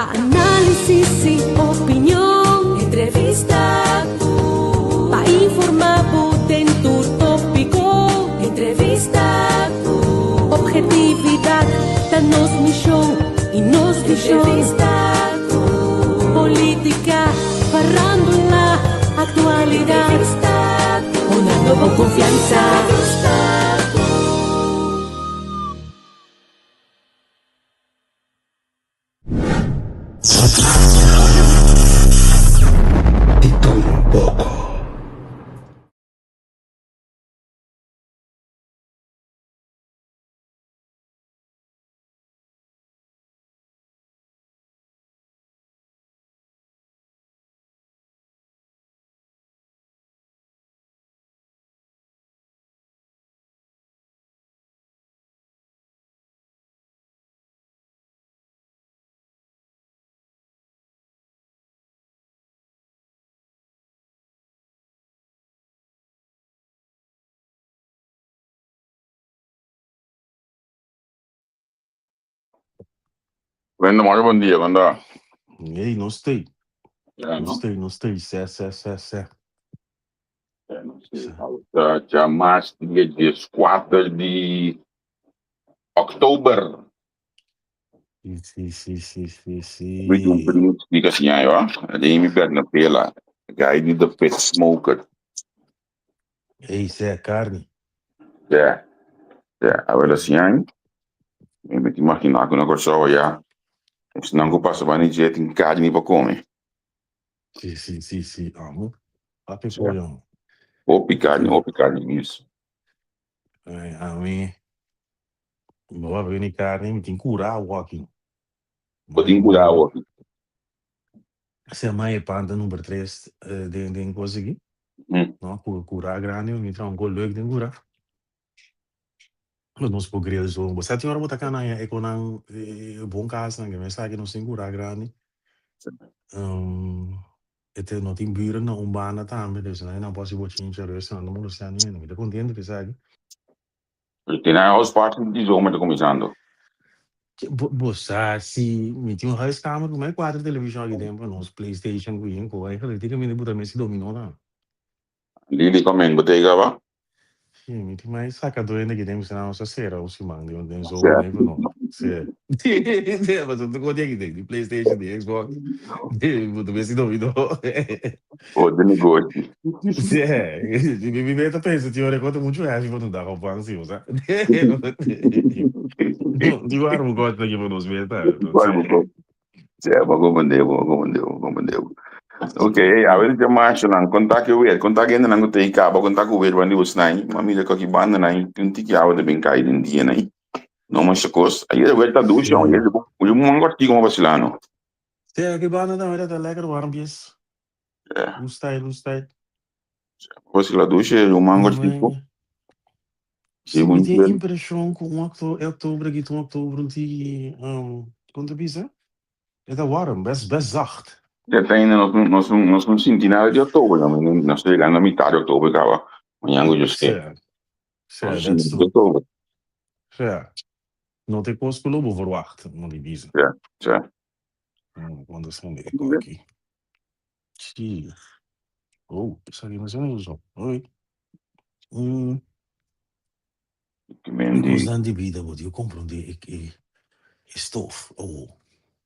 Pa análisis i opinion. Entrevista ku. Pa informá bo den tur tópiko. Entrevista ku. Obhetividat ta nos mishon i nos vishon. Entrevista ku. Polítika, farándula, aktualidat. Entrevista ku. Hunando bo konfiansa. Entrevista ku. Di tur un poko. Bueno, Mario, buen dia, banda. Ey, nos stay. Ja, Nos no? stay, nos stay. Sè, sè, sè, sè. Ja, no sé. Sè. Ta djamars dia 14 di oktober. Si, si, si, si, si, Weet un si. primo di kasi ña, wa? Ade mi bek na pela. Guy di The Pit Smoker. Ey, sè, carni. Ja, ja, a wel así. Mi me imagina ku na Kòrsou ya. Esnan ku pasa bani dje tin carni pa come. Si, si, si, si. Amo. Papi Ja. pollo. Hopi carni, Si. hopi carni mis. Ay, ami, no va ni carni, mi tin cura aki. Bo tin cura aki. Se mai panta number 3 den kos aki. No, cura grandi, mi tra un gol leuk den cura. Mas nos por grill zo. Bo sa tin ora bo ta kana e konan bon kas nan, ke men sa ke nos tin cura grandi. E no tin buren na un banda tambe, dus nan nan por hasi bochincha rust, nan no molestia ni hende. Mi ta contento ku esaki. Tin house party di zomer ta kuminsando. Bo, bo sa si mi tin un huiskamer ku mai kuater televishon aki den pa nos PlayStation ku yin ku eigenlijk tin kaminda buta mes dominó tambe. Lili komen botega ba? Si, mi tin mai saka duende aki den bisa nos a sera un siman den zomer nee no. Si. Si, pasobra tur kos di aki den, di PlayStation, di Xbox, di buta mes dominó. O de negoshi. Si, mi mi ta pensa tin ora ku ta muchu heavy pa nos da op si, bo sa. Di warm kos aki pa nos mes ta. Warm kos. Si, bo komprendé, bo komprendé, bo komprendé. Ok, hey, a ver, macho nan, konta ke weer, konta ke nan ku te kaba, konta ku weer bandi usnai, ma mira ku ki banda nan, tin tiki awa de ben kai den dia nai. No mas kos. Ayer weer ta douche, ayer un mango artigo mo vacilano. Si, aki banda tambe ta lekker warmpjes. Ja. Un style, un style. Vacila douche, un mango artigo. Si, mi tin impreshon ku un oktober aki ta un oktober un tiki, kon ta bisa? E ta warm, best best zacht. Ja, ta nos nos nos no sinti nada di oktober, no, nos ta yegando na mitad di oktober kaba. Mañana ku Dios ke. Si, si, Nos that's sinti true. oktober. Si, no ta e kos ku lo bo verwacht, moet ik bisa. Ja, ja. Cuando sende e ko aki. Si. Oh, esaki no sende zo. Oi. Ki men E di kosnan di bida bo tin ku komprondé e e e stof. Oh.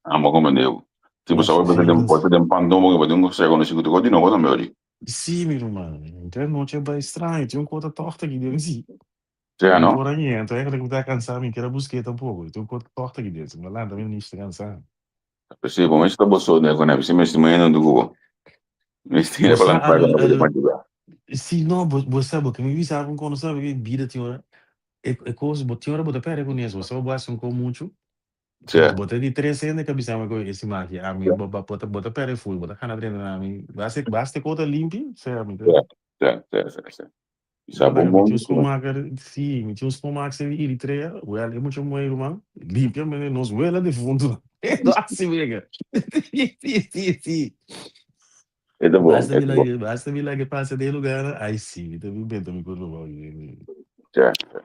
Ah, bo komprondé bo. Si bo sa bo den bo den pan domo bo tin ku rekonosé ku tur kos di nobo tambe ori. Si, mi ruman. Entre anochi a bai straño. Tin un kos ta tòg ta aki den si. Sea, Mi no? por a ñento, eigenlijk mi ta cansá, mi kier a busk'é tampoco. Tin un kos ta tòg ta aki den si. Mi a lanta mi nish ta cansá. P'esei bo mester ta bo so den ku p'esei mester mañana huntu ku bo. Mester Bo pa sa lanta alo pa alo madrugá. si no bo bo sa bo ke mi bisa algu kono sa bo bida tin ora e e kos bo tin ora bo ta perde kunes bo sa bo hasi un kos muchu Sea. bo ta di tres hende ka bisa mi ku e siman aki ami bo bo ta bo ta perde full bo ta gana drenta na mi basta basta e kos ta limpi sea mi ta Sea sea sea sea sea. Bisa Bo bon laga mi bon. tin un schoonmaker si mi tin un schoonmaakster di Eritrea wel e mucha muhe ruman limpia mene nos wela defuntu no hasi wega si si si E ta bon, basta e mi ta bon. laga basta mi laga pasa den e lugarnan ai si mi ta bin benta mi kurpa abou Sea, sea.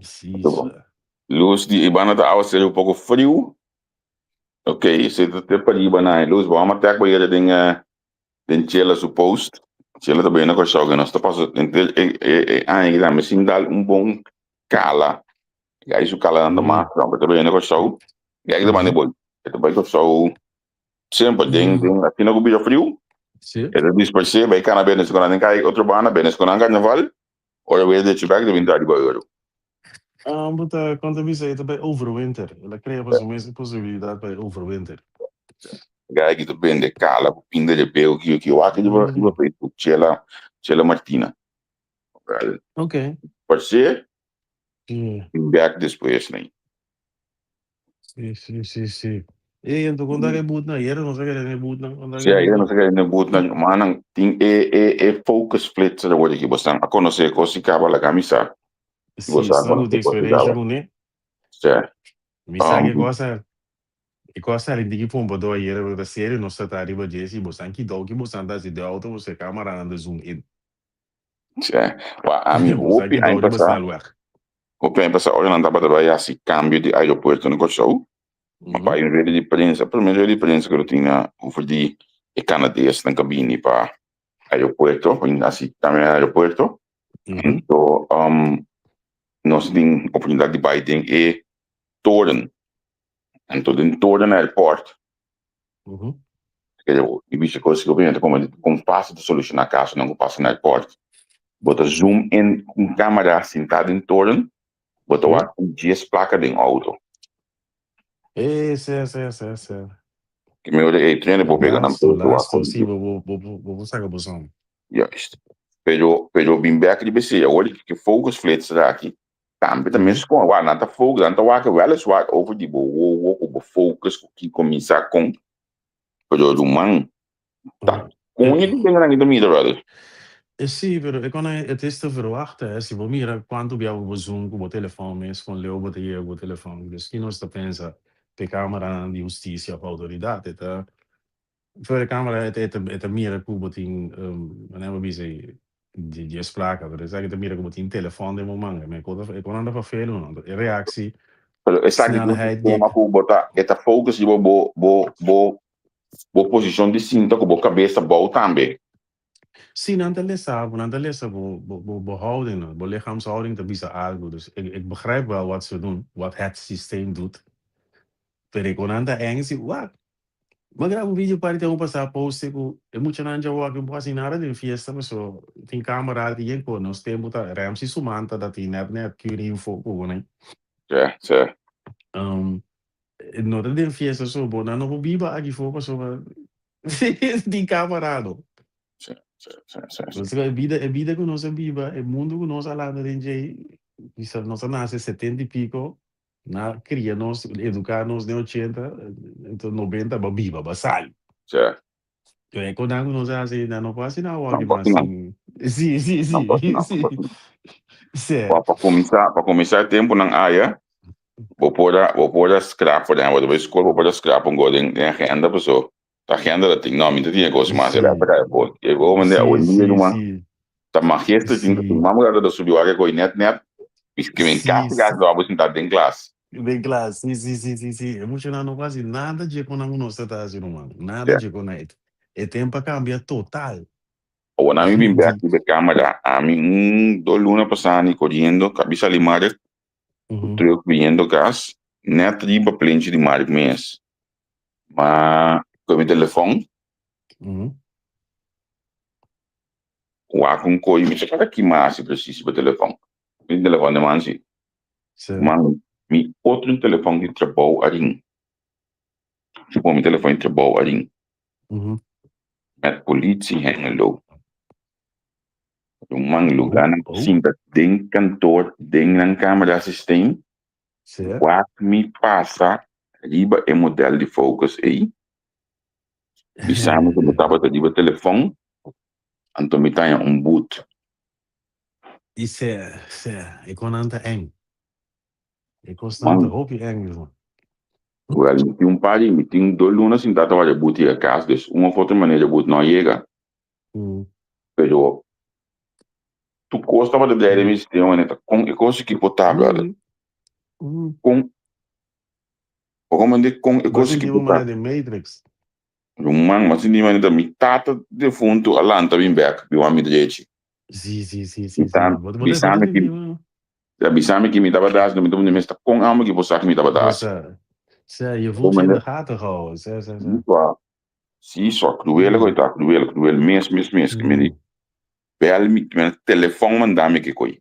si Ta bon. sa. Lus di e banda ta awa ser un poko friu. Ok, esei ta te pariba na e luz. Bo ama tek bo yera den den Chela su post. Chela ta bay na Kòrsou ke nos ta pasa den e e e aña aki tambe sin dal un bon kala. Gai su kala nan ta mas strong, pero ta bay na Kòrsou. Gai ta manda e bol. E ta bay Kòrsou semper den den asina ku bira friu. E ta dispersé bay kana bende su nan den kai otro banda bende su nan karnaval. Ora wes dechi bek ta bin traha riba euro. Bo ta kon ta bisa e ta bai overwinter. El a krea pa su mes e posibilidat pa e overwinter. Gai ki ta bende kala ku pinda de beu ki ki wak riba riba Facebook Chela Chela Martina. Wel Ok. Parse bin bek despues nei. Si, si, si, si. Ey, anto kon ta e bootnan? Ayera nos a kere den e bootnan. Kon ta Si, e ayera bootnan? nos a kere den e bootnan. Manan, tin e, e, e focus flitser awor aki. Bosan a konosé kos si kaba laga mi sa. Si, Bosan a esnan ku konosé tin kos si eksperensia kaba. kuné. Si. Mi sa ke Um, kos a, e kos a rinti ki pompadó ayera, pero ta serio nos ta ta riba dje. Si bosan ki dou ki bosan ta hasi den auto, boso e kamaranan ta zoom in. Si. Wa, ami Bosan hopi ki dou aña riba pasá. snelweg. Hopi aña pasá ora nan tabata bai hasi kambio di aeropuerto na Kòrsou, mi bai un rueda di prensa, promé rueda di prensa ku lo tin na over di e kanadesnan ku a bini pa aeropuerto, pa hasi kambio na aeropuerto. Anto nos tin oportunidat di bai den e toren, anto den toren airport E bisa cos cu ta como con fácil ta soluciona casonan cu pasa na airport. Bo ta zoom in cu un camera sinta den toren, bo ta wak un dies placa den auto. Eh, sí, sí, sí, sí. Ki mi ora e trene por pega nan Lasto, peso wak lasto, con sí, bo, bo, bo, bo, bo saca bo son. Juist. Pero, pero bin bek riba esey, awor ki focus flitser aki, Tambe ta meskon, wak nan ta focus, nan ta wak weliswaar over di bo wowo ku bo focus ku kiko mi sa kon, pero ruman ta koño di den nan ta mira brother. E si, pero e kon het is te verwachten, hè. Si bo mira kuantu bia bo zoom ku bo telefòn mes, kon leu bo ta yega ku bo telefòn. Dus ki nos ta pensa p'e kameranan di hustisia òf outoridat? E ta Voor de camera e ta e ta mira ku bo tin manera bo bisa dies plaka pero esaki ta mira ku bo tin telefòn den bo man e ko e ko nan ta vervelend man e reaksi Pero esaki tin un snelheid di sistema ku bo ta e ta focus riba bo bo bo bo posishon di sinta ku bo kabes ta bou tambe. Si nan ta lesa bo nan ta lesa bo bo bo houding bo lichaamshouding ta bisa algu dus ik ik begrijp wel wat ze doen wat het systeem doet pero e ko nan ta eng si wak M'a graba un video par di tempu pasá poste ku e muchanan dja wòrdu un por hasi nada den fiesta paso tin kamera di yen ku nos tempu ta Ramsey su man ta tin nèt nèt cure info ku bo nei. Sè, sè. No ta den fiesta so bo nan no por biba aki for pasobra tin kamera no. Sè, sè, sè, sè. Nos e bida e bida ku nos a biba e mundu ku nos a lanta den djei bisa nos a nase setenta i piko Na cria nos, educa nos den ochenta, ento nobenta ba biba, ba sali. Sè. Pero e konan ku nos a hasi, nan no por hasi nan awor Nan ki por mas hasi nan. sin. Si, si, Nan por hasi si, nan, nan por si. hasi nan. Sè. Pa pa kuminsá, pa kuminsá e tempunan aya, bo por a, bo por a skrap, por ehèmpel, bo ta bai skol, bo por a skrap un go den den agenda paso ta agenda ta tin, no, mi ta tin e kos mas, e Si. ta kai afó. E go mende Si, awendia si, numa. si. Ta magister tin ku Si. mama ta subi wak e koi net net mi ke men Si, kasi kasi si. lo abo sinta den klas. Den klas, si, si, si, si, si. E muchanan no hasi nada dje ku nan ku nos ta ta hasi ruman. Nada Ya. dje ku nan. E tempu a kambia total. Awor ami bin bek Di. riba e kamera, ami un dos luna pasá ni koriendo kabi sali Mark ku truck biniendo kas net riba plenchi di Mark mes. Ma ku mi telefon Wak un koe mi sa kada kima hasi presis riba telefon. Mi tin telefon den man si. Man mi otro telefon di trabou a rin. Supo mi telefon di trabou a rin. Met politie Hengelo. Ruman luga nan sinta den kantoor den nan kamera systeem. Wak mi pasa riba e model di Focus ei. Bisa mi ku mi tabata riba telefòn, anto mi taña un but. I sè, sè, e konan ta eng. E kosnan ta Man, hopi eng, mi man. wèl, mi tin un par di, mi tin dos luna sin tata wak e but yega kas, dus un òf otro manera e but no a yega. Pero tur kos tabata drei den mi sistema, manera ta kon e kos aki por ta, bròder? Kon? Bo mande kon e Bo kos ki sinti bo bo ta. manera den Matrix. Ruman, m'a sinti manera mi tata defuntu a lanta bin bek, biwa mi drechi. Sí, sí, sí, Mi sí, sí. ta Bo, bo, bo bisa ta mi ki, sinti bo. ta bisa mi ki mi tabata hasi, mi ta puntra mi mes ta kon amo ki bo sa ki mi tabata Bo hasi. sa. Sa, je Bo voelt je in de manera, gaten gehouden. Sa, sa, sa. si swa, si swa, kruel ku e ta, kruel, kruel mes, mes, mes. Ki mi di, bel mi, ki mi telefòn manda mi ki koi.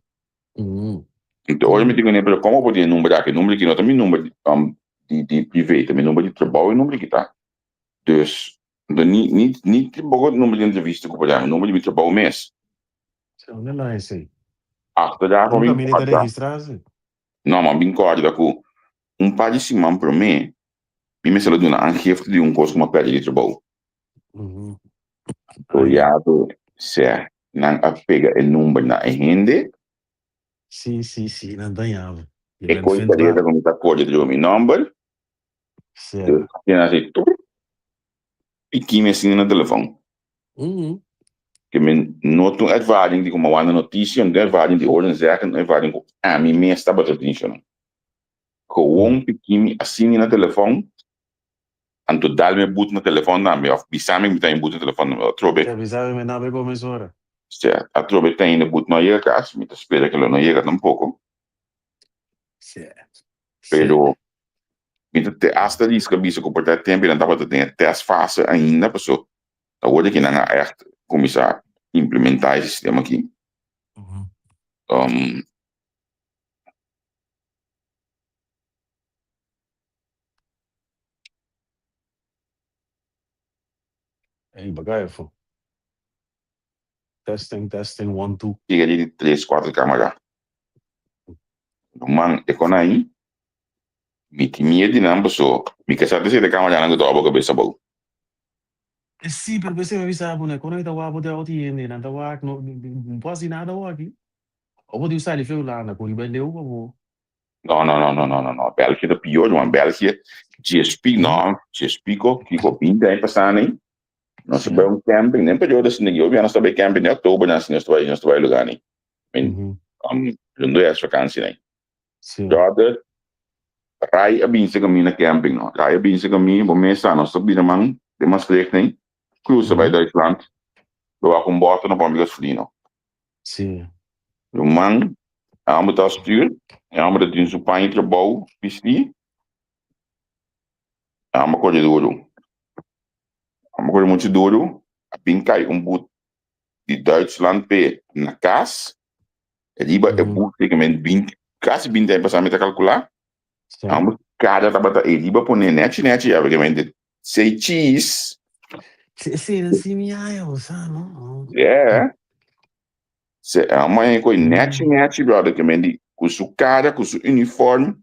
Anto ora mi tin kuné, pero komo bo por tin e number aki? E number aki no ta mi number di di privé, ta mi number di trabou e number aki ta. Dus, anto ni ni ni tampoco number di entrevista ku por dami, number di mi trabou mes. Sa unda nan esei? Achteraf Un mi bin kaminda ta kòrda, registrá si. no, ma bin kòrda ku un par di siman promé mi mester a duna aangifte di un kos ku mi a pèrdè di trabou. Anto ya bo sè nan a pega e number na e hende. Sí, sí, sí, nan ta yama. Je E bent kos ta vindbaar. reda ku mi ta kòrda riba mi number. Sè. Dus asina hasi tur piki mi asina na telefòn. Ke mi no tin un ervaring di ku mi a wak na notisia, no tin ervaring di horen zeggen, no tin ervaring ku ami mes tabata tin shon. Gewoon piki mi asina na telefòn. Anto dal mi e but na telefòn tambe òf bisa mi ku mi ta e but na telefòn tambe. Atrobe. Te bisa mi mi na bay come mesora. Sea, atrobe ta ainda but no a yega kas, mi ta spera ke lo no yega tampoko. Sea. Pero mi ta te asta riska bisa ku por ta e tempu nan tabata den e testfase ainda, paso awor aki nan a ègt kuminsá implementá e sistema aki. Ey, bagay afo. Testing, testing, one, two. Yega di tres, cuatro camara. Ruman, e con ahí, mi tin miedo di nan paso mi ka sa ta sete camaranan cu ta wak bo cabes abou. Sí, pero p'esei mi a bisa bo, con ahí ta wak bo den otro hende, nan ta wak, no, no por haci nada awor aki. Abo bo diu sali fe Hulanda, cu riba e leu pa bo. No, no, no, no, no, no, no. België ta pior, man. België, djes pi, no, djes pico, kiko, 20 aña pasá nei. Nos a bai un camping, den periodo asina, yo nos ta bai camping den oktober, nos nos ta bai, nos ta bai lugar nei. Men, um, rond es vakantie nei. Brother, Rai a binse kami na camping, no. Rai a binse kami, bo mes sa, nos ta bira man den Maastricht nei, cruza bai Duitsland, lo wak un boto na pompi gasolina. Sí. Ruman, e homber ta stuur, e homber ta tin su paña di trabou bisti, e homber kore duru. E homber kore muchu duru, a bin kai un but di Duitsland p'e na kas, riba e but ei men binti, kasi binti aña pasá mi ta kalkulá, e homber kada tabata ei riba pone nechi nechi ya, obviamente say cheese. Sí, sí, sí, mi aña, bo sa, no? Yeah. Se a maña koe nechi nechi, brother, ke men di ku su kara, ku su uniform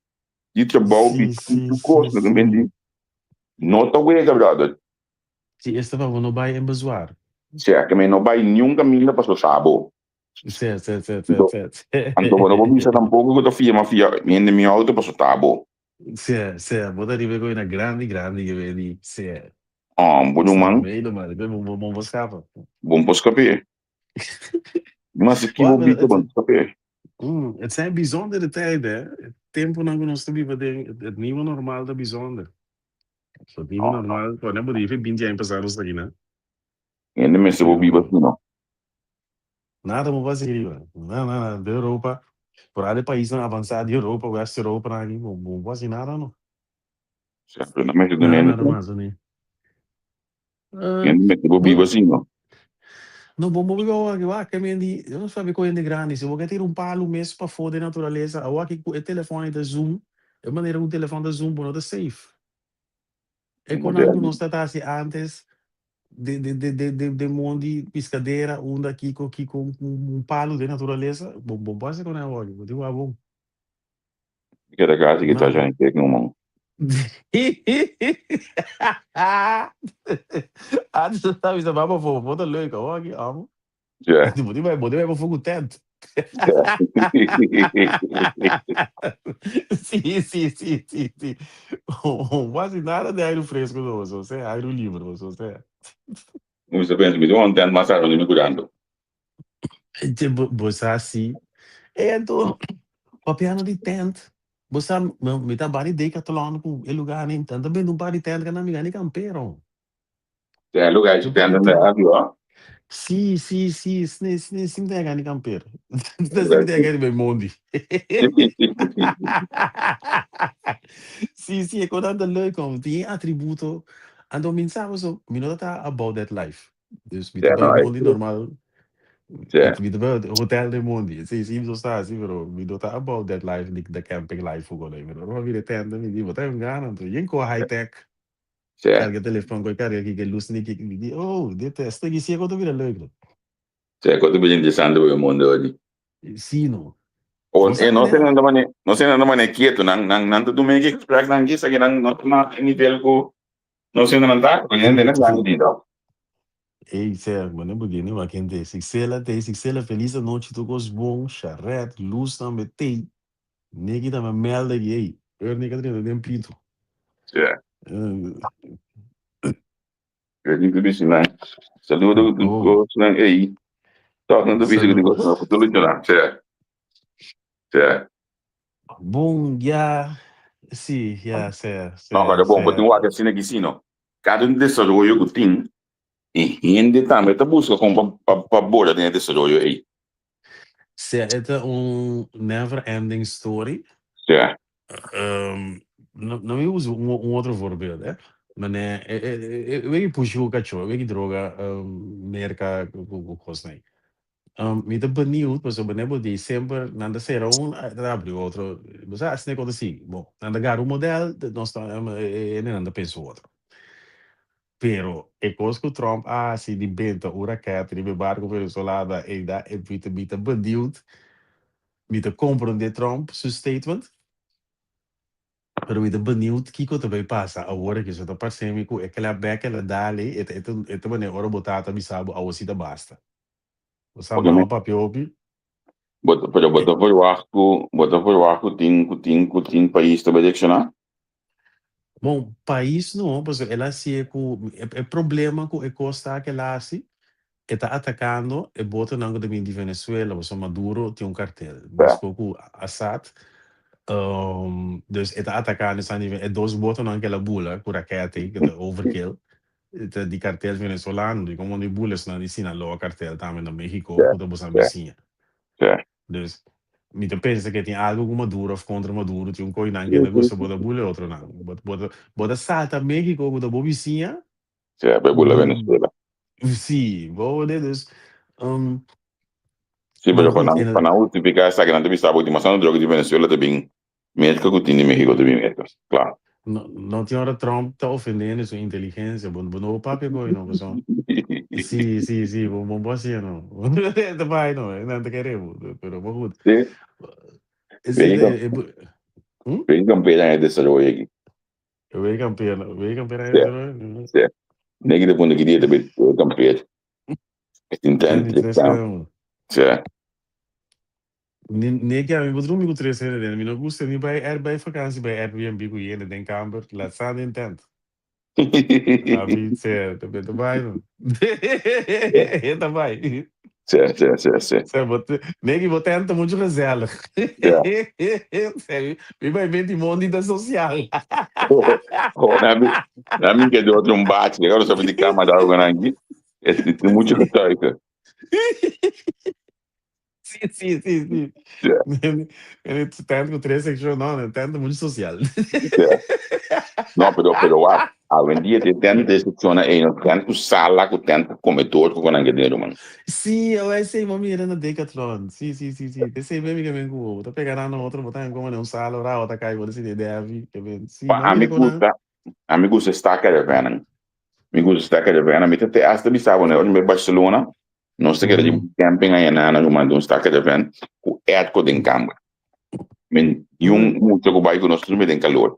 di trabou, Sí, di sí, su kos, sí, ke men sí. di no ta wega, brother. Sí, esta pa bo no bai en bezwaar. Sí, ke men no bai niun kaminda paso sa bo. Sí, sí, sí, sí, Anto, sí, sí. anto bo no por bisa tampoko ku ta fia, ma fia hende mi auto paso ta bo. Sí, sí, bo ta riba e koe na grandi, grandi ke men di, sí. Oh, bo ruman. Snap me helemaal, ik ben bo bo bo skapa. Bon por skap'é. Mas ki bo Wak, pero bisa bon het, skap'é. het zijn bijzondere tijden, hè. E temponan ku nos ta biba den, het, het nieuwe normaal ta bijzonder. So, het nieuwe Oh, normaal, wanneer bo di 20 aña pasá nos ta aki, na. Hende mester bo biba Pero asina no. nada bo por hasi riba. Na, na, na, de Europa, vooral e paisnan avansá di Europa, West Europa nan aki, bo bo por hasi nada no. Siempre no mester duna Nada, hende nada tempo. mas, ni. Eh, Hende mester bo bo, biba asina no. no, bo bo biba awor aki, wak, ke men di, yo no sabi ku hende grandi, si bo ke tira un palu mes pafó den naturalesa, awor aki ku e telefòn ei ta zoom, e manera ku telefòn ta zoom, bo no ta safe. E konan ku Moderno. nos ta ta hasi antes, den den den den den den mondi piskadera, unda kiko kiko un un palu den naturalesa, bo bo por hasi konan awor aki, bo tin wak bon. Mi keda kasi ki Na. ta Johnny Cake no man. Antes nos ta bisa baba fo, bo ta leuk awor aki amo. Ja. Bo tin bai bo tin bai pafó ku tent. Ja. Sí, sí, sí, sí, sí. Wasi nada di airu fresco no, o sea, airu libre, o sea. Mi ta pensa mi tin un tent mas arma di mi curando. Bo, bo sa si. E anto, papiando di tent. Bo sa, mi ta bari Decathlon ku e lugarnan, nan ta bende un par di tent ku nan mi gana di kampero. Te lugar Un si par tent di nan tent. abi oh. Sí, sí, sí, sne, sne, si mi ta gana di kampero. Si mi ta gana di bai mondi. Sí, sí, e konan ta leuk om. Tin e atributo. Anto mi sa paso, mi no ta about that life. Dus mi ta Ja, bai no, mondi normal. Ja. Mi ta bai hotel den mondi. Sí, sí, mi so sa así, pero mi no ta about that life, di the camping life ku kono. Mi no bira tenda, mi di, bo ta un gana. Anto yen ko high tech. Ja. Carga telefon, ko carga ki ke luz ni ki. Mi di, oh, dit esta ki si e ko ta bira leuk. Ja, ko ta bira interesante bo e mondo odi. Sí, no. O, Bo sa eh, no manera. sé nan ta mane, no sé nan ta mane quieto, nan, nan, nan ta duna e gesprek nan kisa que nan no ta na e nivel ku no sé nan ta, ku hende nan grandi di to. Ey, ser, bo no begin wak hende. Sixela tey, Sixela feliz anochi tur kos bon, Sharet, Luz tambe tey, Nicky tambe meld aki, ey, Ernie ka drenta den pito. Ja. Ready ku bisi nan. Saludo ku Oh. kos nan ey. Tok nan ta bisi ku Saludo. kos nan futuro nan. Ja. Ja. Bon, ya, si, ya, ser, No, ser, pero bon, bo tin ser. wak asina ki si no. Kada un desaroyo ku tin, e hende tambe ta buska kon pa pa pa bora den e desaroyo ei. Sea e ta un never ending story. Sea. No no mi usa un un otro voorbeeld eh. Mane e e e weki pushi ku kachó, e weki droga merka ku ku kosnan ei. Mi ta benieuwd pasobra ne bo di semper nan ta sera un nan ta abri otro. Bo sa asina kon ta sigui. Bon, nan ta gara un model, nos ta e nan ta pensa otro. Pero e kos ku Trump a hasi di benta un raket riba e barko venezolano ei da e mi ta mi ta benieuwd. Mi ta komprondé Trump su statement, pero mi ta benieuwd kiko ta bai pasa awor aki. So ta parse mi ku e klep bek el a dal ei e ta e ta e ta manera ora bo tata bisa bo awo si ta basta. Bo sa Porque mama mi, papia hopi. bo ta, pero bo E ta verwacht ku, bo ta verwacht ku tin, ku tin, ku tin pais ta bai reakshoná? Bon, pais no, pasobra el a hasié ku e e problema ku e kos ta ku el a hasi, e ta atakando e botonan ku ta bini di Venezuela, pasobra Maduro tin un kartel, Ja. meskos ku Assad, dus e ta atakando esnan di e dos botonan ku el a bula ku raket ei, ku ta overkill, Ta di kartel venezolano, di komo di bula esnan di Sinaloa kartel tambe na Mexico Ja, ku ta bosan ja, bisiña. ja. Dus mi ta pensa ke tin algu ku Maduro of kontra Maduro tin un koinan ke ta gusta bo ta bula e otronan. Bo bo ta bo ta salta Mexico ku ta bo bisiña Ja, bai bula bu Venezuela. si bo de dus Sí, maar pero pa goed nan, in pa nan hustifiká esaki nan ta bisa bo di masano droga di Venezuela ta bin Merka ku tin di Mexico ta bin Merka. Kla. No, no tin ora Trump ta ofendiendo su inteligencia. Bo, bo no bo papia koe no, paso. Sí, sí, sí, bo, bo, bo hacía no. Ta bai no, nan ta kere bo, pero bo goed. Sí. Sí, Weet je, e, e, weet je kampera en het desaroyo aki. Weet kampera, weet kampera en Sí, desaroyo. sí. Negi de punto ki dia ta bij kampeer. Het intent 23 is Sí. Nee ke ami bo drumi ku tres hende den. Mi no gusta ni bai air bai vakansi bai Airbnb ku hende den kamber, laat staan den tent. Abi sea, ta ta bai no. Ta bai. Sí, sí, sí, sí. Sea, bo te, nee ki bo tent ta mucho gezellig. Ja. Sea, mi bai menti mondi ta social. Oh, na mi, na mi ke do otro un bachi, agora só di cama da algo nangi. Het is mucho getuigen. Sí, sí, sí, sí. Ja. En het tent cu tres sección, no, een tent mucho social. Ja. No, pero, pero wak, awendia te tent de sección ei, no tent cu sala, cu tent cu comedor, cu con dinero, man. Sí, eu sei, mami, era na Decathlon. Sí, sí, sí, sí. Te sei mesmo que vem com o. Tá pegando no outro, botar em como um sala, ora, outra cai, vou decidir deve, que vem. Sí, Pa mami, ami era com gusta, ami gusta sta caravan. Mi gusta sta caravan. Mi ta te hasta bisa bo, ora mi bai Barcelona, Nos ta keda di un camping aya na na ruman di un sta caravan ku airco den kamber. Men niun mucha ku bai ku nos tur den kalor.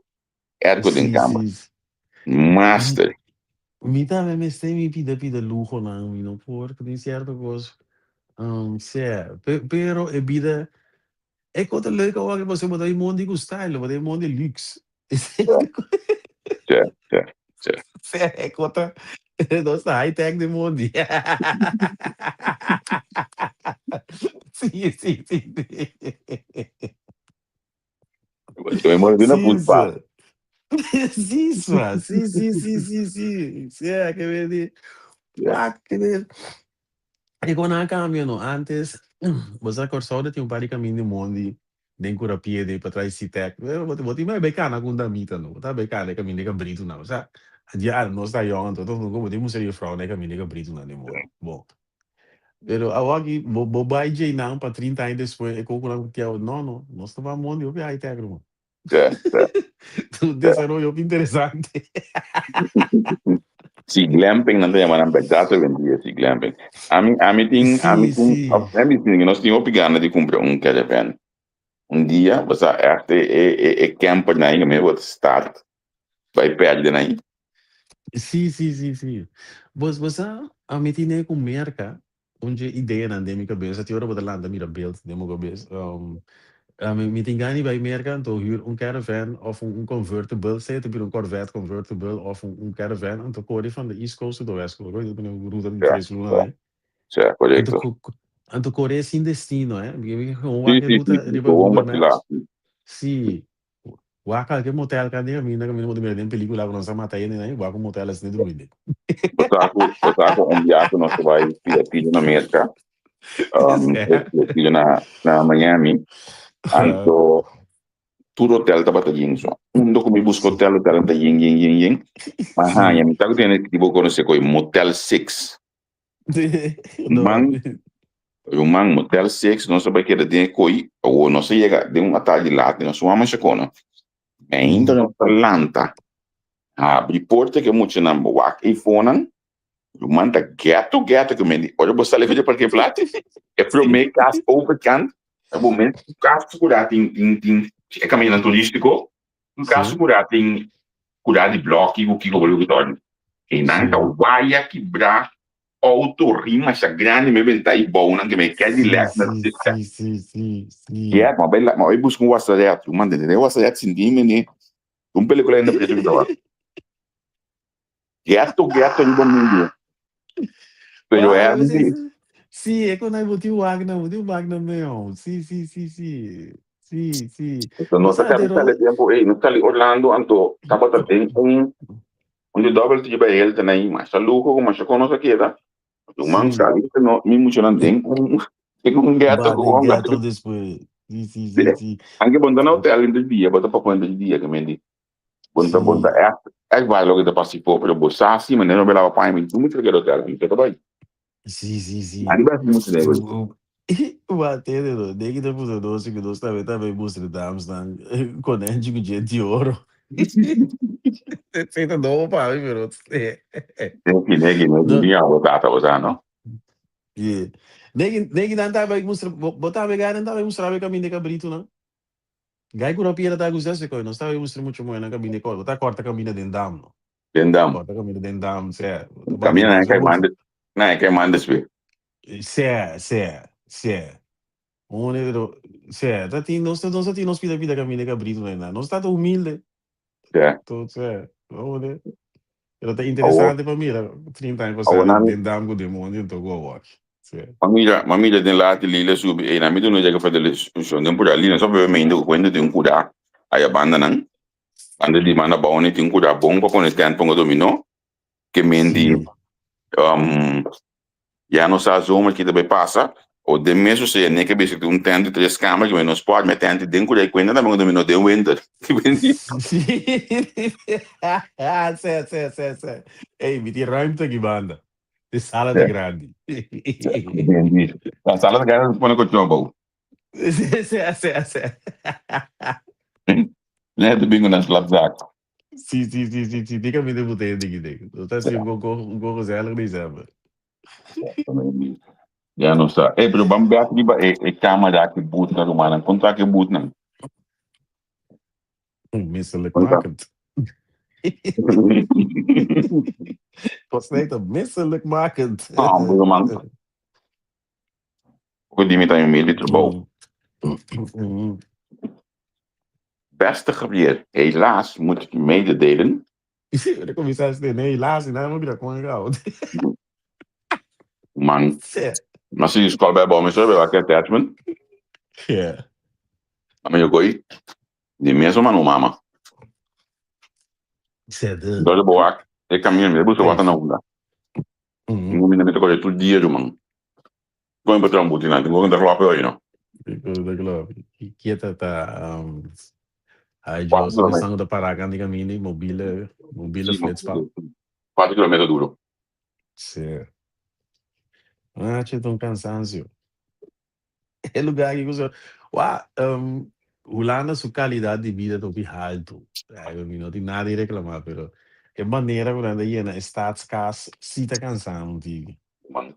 Airco den Sí, kamber. sí. Master. Mi tambe mester mi pida pida luhonan, mi no por ku tin sierto kos. Sea, pero e bida e kos ta leuk awor ke pasobra bo ta den mondi ku style, bo ta den mondi luxe. Sí, sí, sí. Sea, e kos ta nos ta high tech den mondi. Sí, sí, sí, sí. Mi mora na Sí, voetpad. sir. Sí, swa. Sí, sí, sí, sí, sí. Sí, ke men di. Wak, ke men. E kon a kambia no. Antes, bo sa Kòrsou ta tin un par di kaminda di mondi den Kurapie, den patras di Sitek. Bo bo tin bai kana ku un damita no. Bo ta bai kana e kaminda di kabritunan. Bo sa, ya nos ta yòn anto bo tin mustra yùfrou na e kaminda di kabritunan den mondi. Bon. Pero awor aki bo bo bai djeinan pa 30 aña despues e koko nan ku no no, nos ta bai mondi hopi high tech ruman. Ja, ja. Un desaroyo interesante. Sí, glamping nan ta yama nan bèrdat hoy en dia, sí, glamping. Ami, ami tin, ami tin, ami tin, nos tin hopi gana di kumpra un caravan. Un dia, bo sa ègt e, e, e, e camper nan ei, bo ta start bai pèrdè nan ei. Sí, sí, sí, sí. Bo, bo sa, ami tin ku Merka, un dje ideanan den mi kabes, tin ora bo ta lanta mira beeld den mi kabes. Ami mi tin gana di bai Merka, anto huur un caravan of un convertible, sea te bira un Corvette convertible of un caravan, anto kore van de East Coast to the West Coast, un ruta di 3 luna ahí. Ja, Anto, korekto. anto kore sin destino, eh? Gewoon Sí, wak sí, ruta sí, riba gewoon Google vacilá. Maps. Sí. Wak kualke motel ka den kaminda kaminda bo ta mira den pelíkula ku nan sa mata hende ahí, wak un motel asina drumi den. Bo sa ku un biahe nos ta bai pida pida na Merka, pida na Miami, anto tur hotel tabata yen so. Unda ku mi buska hotel, hotel ta yen, yen, yen, yen. Ma haña, mi ta ku tene tipo konosé ku Motel 6. No. Man, ruman, Motel 6, nos a bai keda den e koi, awor nos a yega den un atardi laat, nos wama shakona. Ainda nos ta lanta, habri porta ku e muchanan wak eifonan, ruman, ta ghetto ghetto ku men di, ora bo sali for di parkeerplaats, e promé kas overkant, e momento ku kas ku tin tin tin e kamindanan turístiko, un kas ku tin kurá di blòki ku kiko ku ta einan ta waya kibrá, outo rin masha grandi me benta i bounan ku me Cadillac. Sí, sí, sí, sí. Yeah, ma bai buska un wasserette, ruman, den e wasserette sinti mene un pelíkula ainda pretu ku ta wak. Ghetto ghetto riba mundu. Pero é Sí, é quando eu botei o Wagner, botei o Wagner mesmo. Sí, sí, sí, sí. Sí, sí. Anto nos a kaba sali tempu ei, nos sali Orlando, anto tabata den un di DoubleTree by Hilton ei, masha luho ku masha kon nos a keda. Ruman, sali no mi muchanan den un ghetto Ba ku den un ghetto despues. Sí, sí, sí, sí. Anke bo no ta na hotel henter dia, bo ta pafó henter dia, ke men di. Bo no ta bo no ta ègt ègt bai loke ta pasa ifó, pero bo sa si manera no belaba paña, mi mucha keda hotel, mi ta bai. Sí, sí, sí. Ariba si mucha nego. Wa tene no, den ki ta puta nos ku nos tambe tambe mustra damsnan konèntje ku djent di oro. Esei ta nobo pa mi, pero Neki, neki, neki, No. ni abo tata bo sa, no? Yeah. Neki, neki nan tambe mustra, bo, bo tambe gai nan tambe mustra be kaminda kabritunan. Gai ku ropiera ta gusta se koi, nos tambe mustra mucho mooi nan kaminda koi, bo ta korta kaminda den dam, no. Den dam. Korta kaminda den dam, sea. Kaminda na kai mande, na kai mande spe. Sea, sea, sea. Un pero, sea, ta tin nos ta tin nos pida pida kaminda kabritunan nan. Nos ta humilde. To, sea, one. Pero ta interesante pa mira 30 aña pasá Awor nan den dam ku den mondi anto ku awor. Sea. Mamira, mamira den lati lila subi, ei na mi no llega fa de discussión den pura lina, so bebe meinde ku cuenta tin un kura aya banda nan, banda di manda bauni tin un kura bon pa pone tent ponga dominó, ke men di ya no sa zomer kita bai pasa, o den mes o sea neke bisa tin un tent di tres kamer ke men no sport me tent den kura i cuenta tambe dominó den winter. Sí. Sea, sea, sea, sea. Ei, mi tin ruimte aki banda. De sala ta grandi. La sala ta grandi pone colchón bou. Sea, sea, sea. Net bingo na slaapzak. Sí, sí, sí, sí, sí. Diga mi de botella de gide. No ta así un poco gezellig december. Ya no sa. Eh, pero ban back riba e camera ki boot na rumannan. Konta ki boot nan. Misselijkmakend. Was net misselijkmakend. Ah, ruman. Ku di mi ta humilde trabou. Beste Javier, helaas moet ik u mededelen. De commissaris nee, nee, helaas, nee, maar mira kon gauw. Man, maar si school bij bom is, bij welke attachment? Ja. Maar je gooi. Di mesun mano mama. Sede. Dòde bo wak e camino mi ta buska wak ta na unda. Mm. Mi ta kore tur dia ruman. Kon pa traha un buti nan? Tin ku ta klopi oy no. Tin ku ta klopi. Kieta ta um, ay Kuater Dios, mi kilometer. sangu ta para kan di camino mobile, mobile Sí, flitspaal. 4 kilometer duro. Sí. Ah, che, ta un cansancio. E lugar aki ku so, wa, um, Hulanda su calidad di bida ta hopi haltu. Ay, mi no tin nada di reclama, pero e manera ku nan ta yena e staatskas sí ta cansa un tiki. Man.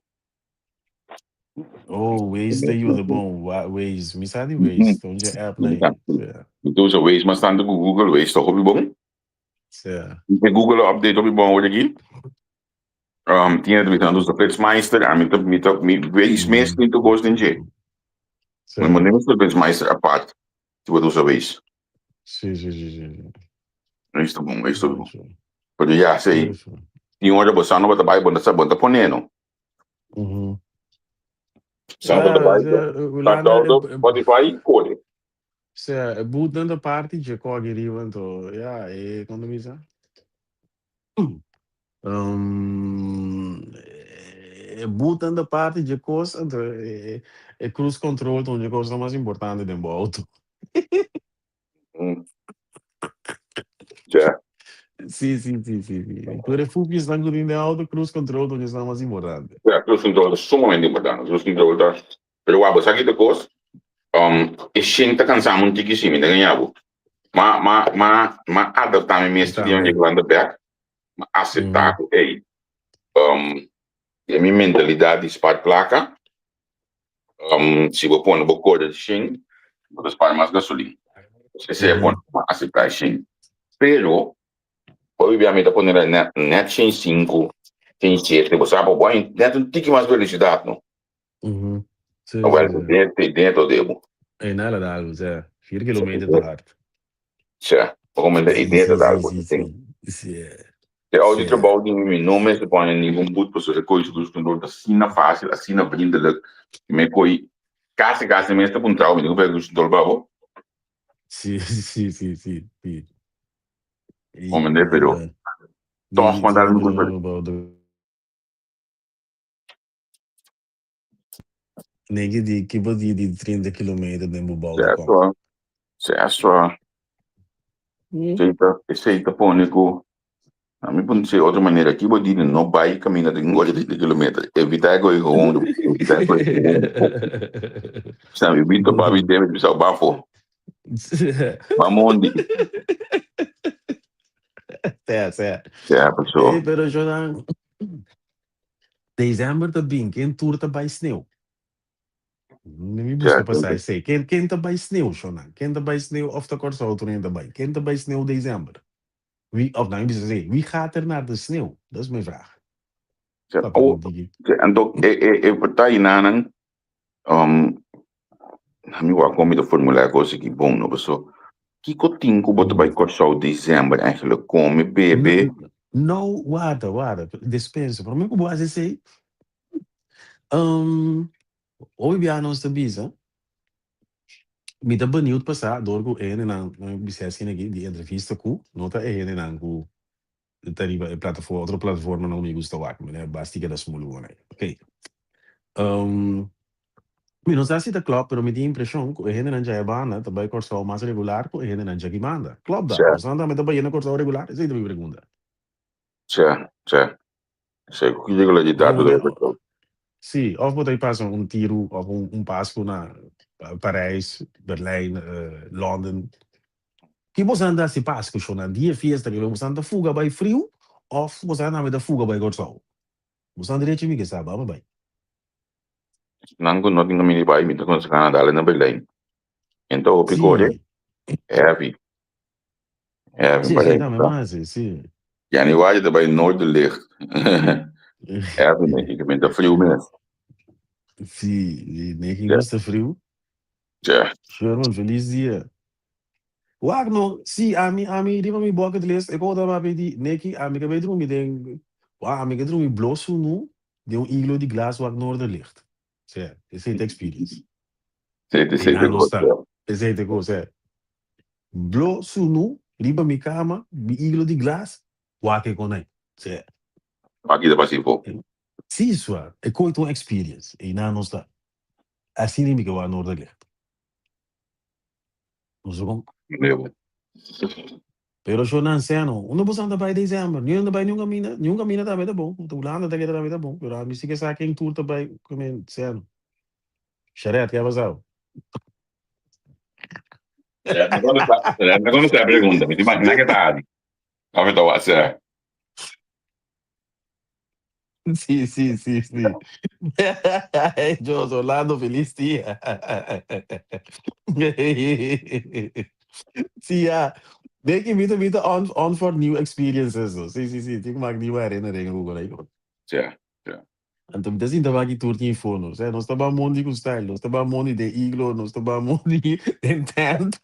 Oh, Waze ta yuda bon. Wa, Waze, mi sa di Waze, ta un dje app na ei. Sí, Mi ta usa Waze mas tantu ku Google. Waze ta hopi bon. sí. E Google a update hopi bon awor aki. Um, tin hende ta bisa usa Flitsmeister, ami ta mi ta mi Waze mes tin tur kos den dje. Sí. Mi no usa Flitsmeister apart si bo ta usa Waze. Sí, sí, sí, sí. sí. Waze ta bon, Waze ta bon. Sí. Pero ya, sei, Sí, sí. tin ora bo sa no bo ta bai, bo ta sa bo ta pone no. Mhm. Sa bo ta Ja, bai, ja, ta Hulanda, auto, Spotify, kore. Sea, e bootnan ta parti dje kogi riba, anto, ja, e, kon ta bisa? Um, e bootnan ta parti dje kos, anto e, e cruise control ta un dje kosnan mas importante den bo auto. Ja. Sí, sí, sí, sí, sí. Tur e fupjesnan ku tin den auto, cruise control ta un dje esnan mas importante. Ja, cruise control ta sumamente importante. Cruise control ta Pero wak, bo sa ki ta kos? Um, e shin ta kansa mi un tiki si, mi ta gaña bo. Ma, ma, ma, ma adaptá mi mes di un Irlanda bek, ma aseptá ku, ey, um, den mi mentalidat di spar plaka, um, si bo pone bo kore shin, bo ta spar mas gasolin. Esei a pone ku mi aseptá e shin. Pero, hopi bia mi ta pone net, net shin sinku, shin shete, bo sa, pa bo haña net un tiki mas velosidat, no? Mhm. Sí, Awel, sí, sí. den, dentro de bo. Ey, nada da algo, sea, 4 kilometer ta hard. Tja, como de Sí, idea sí, ta sí, algo sí, tin. sí. Sí, De oude sí. trabou di mi no mester pone ningun boet pasobra e koe cruise control ta asina fácil, asina vriendelijk. Mi koe casi casi mes ta puntra bo, mi tin ku pega cruise control pa bo. Sí, sí, sí, sí, sí. Como de, pero toch Di, mandar di, mi culpa. Negi di ki bo di di 30 kilometer den bo bou di kom. Certo, certo. Esei ta, esei ta pone ku ami pone si otro manera ki bo di no bai kaminda den gochi 30 kilometer. Evita e gochi gewoon, evita e gochi gewoon. Sa mi bin topa mi debe bisa bafo. Mamondi. Sea, sea. Ja, paso. Ey, pero Jordan, December ta bin, ken tur ta bai sneeuw? Mi busca pa sa esey. Ken, ken ta bai sneeuw, Shonan? Ken ta bai sneeuw of ta Kòrsou tur hende ta bai? Ken ta bai sneeuw December? Wie, of nou, mi bisa esey, wie gaat er naar de sneeuw? Dat is mijn vraag. Ja, Papia oh, ku digi. anto e e e partainan um, mi wak kon mi ta formulá e kos aki bon, no? Paso kiko tin ku bo ta bai Kòrsou december eigenlijk? Kome, bebe? No, warda, warda. Dispensa. Promé ku bo hasi esei, um, hopi biaha nos ta bisa, mi ta beniut pa sa dor ku e hendenan, mi bisa asina aki, di entrevista ku no ta e hendenan ku ta riba e plataforma, otro plataformanan ku mi gusta wak, mi basti keda smulu bon ei. Ok. Um, mi no sa si ta klòp, pero mi tin impreshon ku e hendenan djaya banda ta bai Kòrsou mas regular ku e hendenan djaki banda. Klòp dat? Sè. Boso tambe ta bai na Kòrsou regular? Esei ta mi pregunta. Sè, sè. Sè, ku ki regularidat bo ta bai Kòrsou? Sí, òf bo ta pasa un tiru òf un, un Pasku na Parijs, Berlijn, London. Ki boso ta hasi Pasku, shona? Dia fiesta ke boso ta fuga bai friu òf boso tambe ta fuga bai Kòrsou? Boso derecho mi ke sa, baba bai. Nan ku no tin kaminda di bai, mi ta konsehá nan dale na Berlijn. En ta hopi kore heavy. Heavy Sí, sí, Berlijn. tambe mas, sí. Januari ta bai Noorderlicht. Heavy nee, ik ben ta friu mes. Sí, nee, geen gusta friu. Ja. Sherman, feliz dia. Wak no, sí, ami, ami, riba mi bucket list, ik hoor dat di, Nicky, ami ke drumi den, wa, ami ke drumi blo sunu, den un iglo di glas wak Noorderlicht. Sea, esei ta experience. Sí, E sí, nan nos ta. ta. Esei ta kos, eh. Blo sunu riba mi kama, mi iglo di glas, wak e konai. Sè. Aki ta pasifo. Si, swa. E koi ta un experience. Einan nos ta. Asina mi ke wak Noorderlicht. Nos ta kon. Nuevo. Pero shownan seno, unda bo san ta bai december? Niun ta bai niun kaminda, niun kaminda tambe ta bon. Hulanda ta keda tambe ta bon, pero ami si ke sa ken tur ta bai ku seno. Sharet, ke a pasao? No contesta, no contesta e pregunta. Mi ta imagina ke ta Adi. Of e ta wak Sí, sí, sí, sí. Jos, Orlando, feliz dia. Sí, ja. Denk je, mi ta on, on for new experiences. So. Sí, sí, sí. Tin maak nieuwe herinneringen ook al. Ja, ja. Anto mi ta sinta wak tur tin fono. Sea, nos ta ba mondi ku style, nos ta ba mondi den iglo, nos ta ba mondi den tent.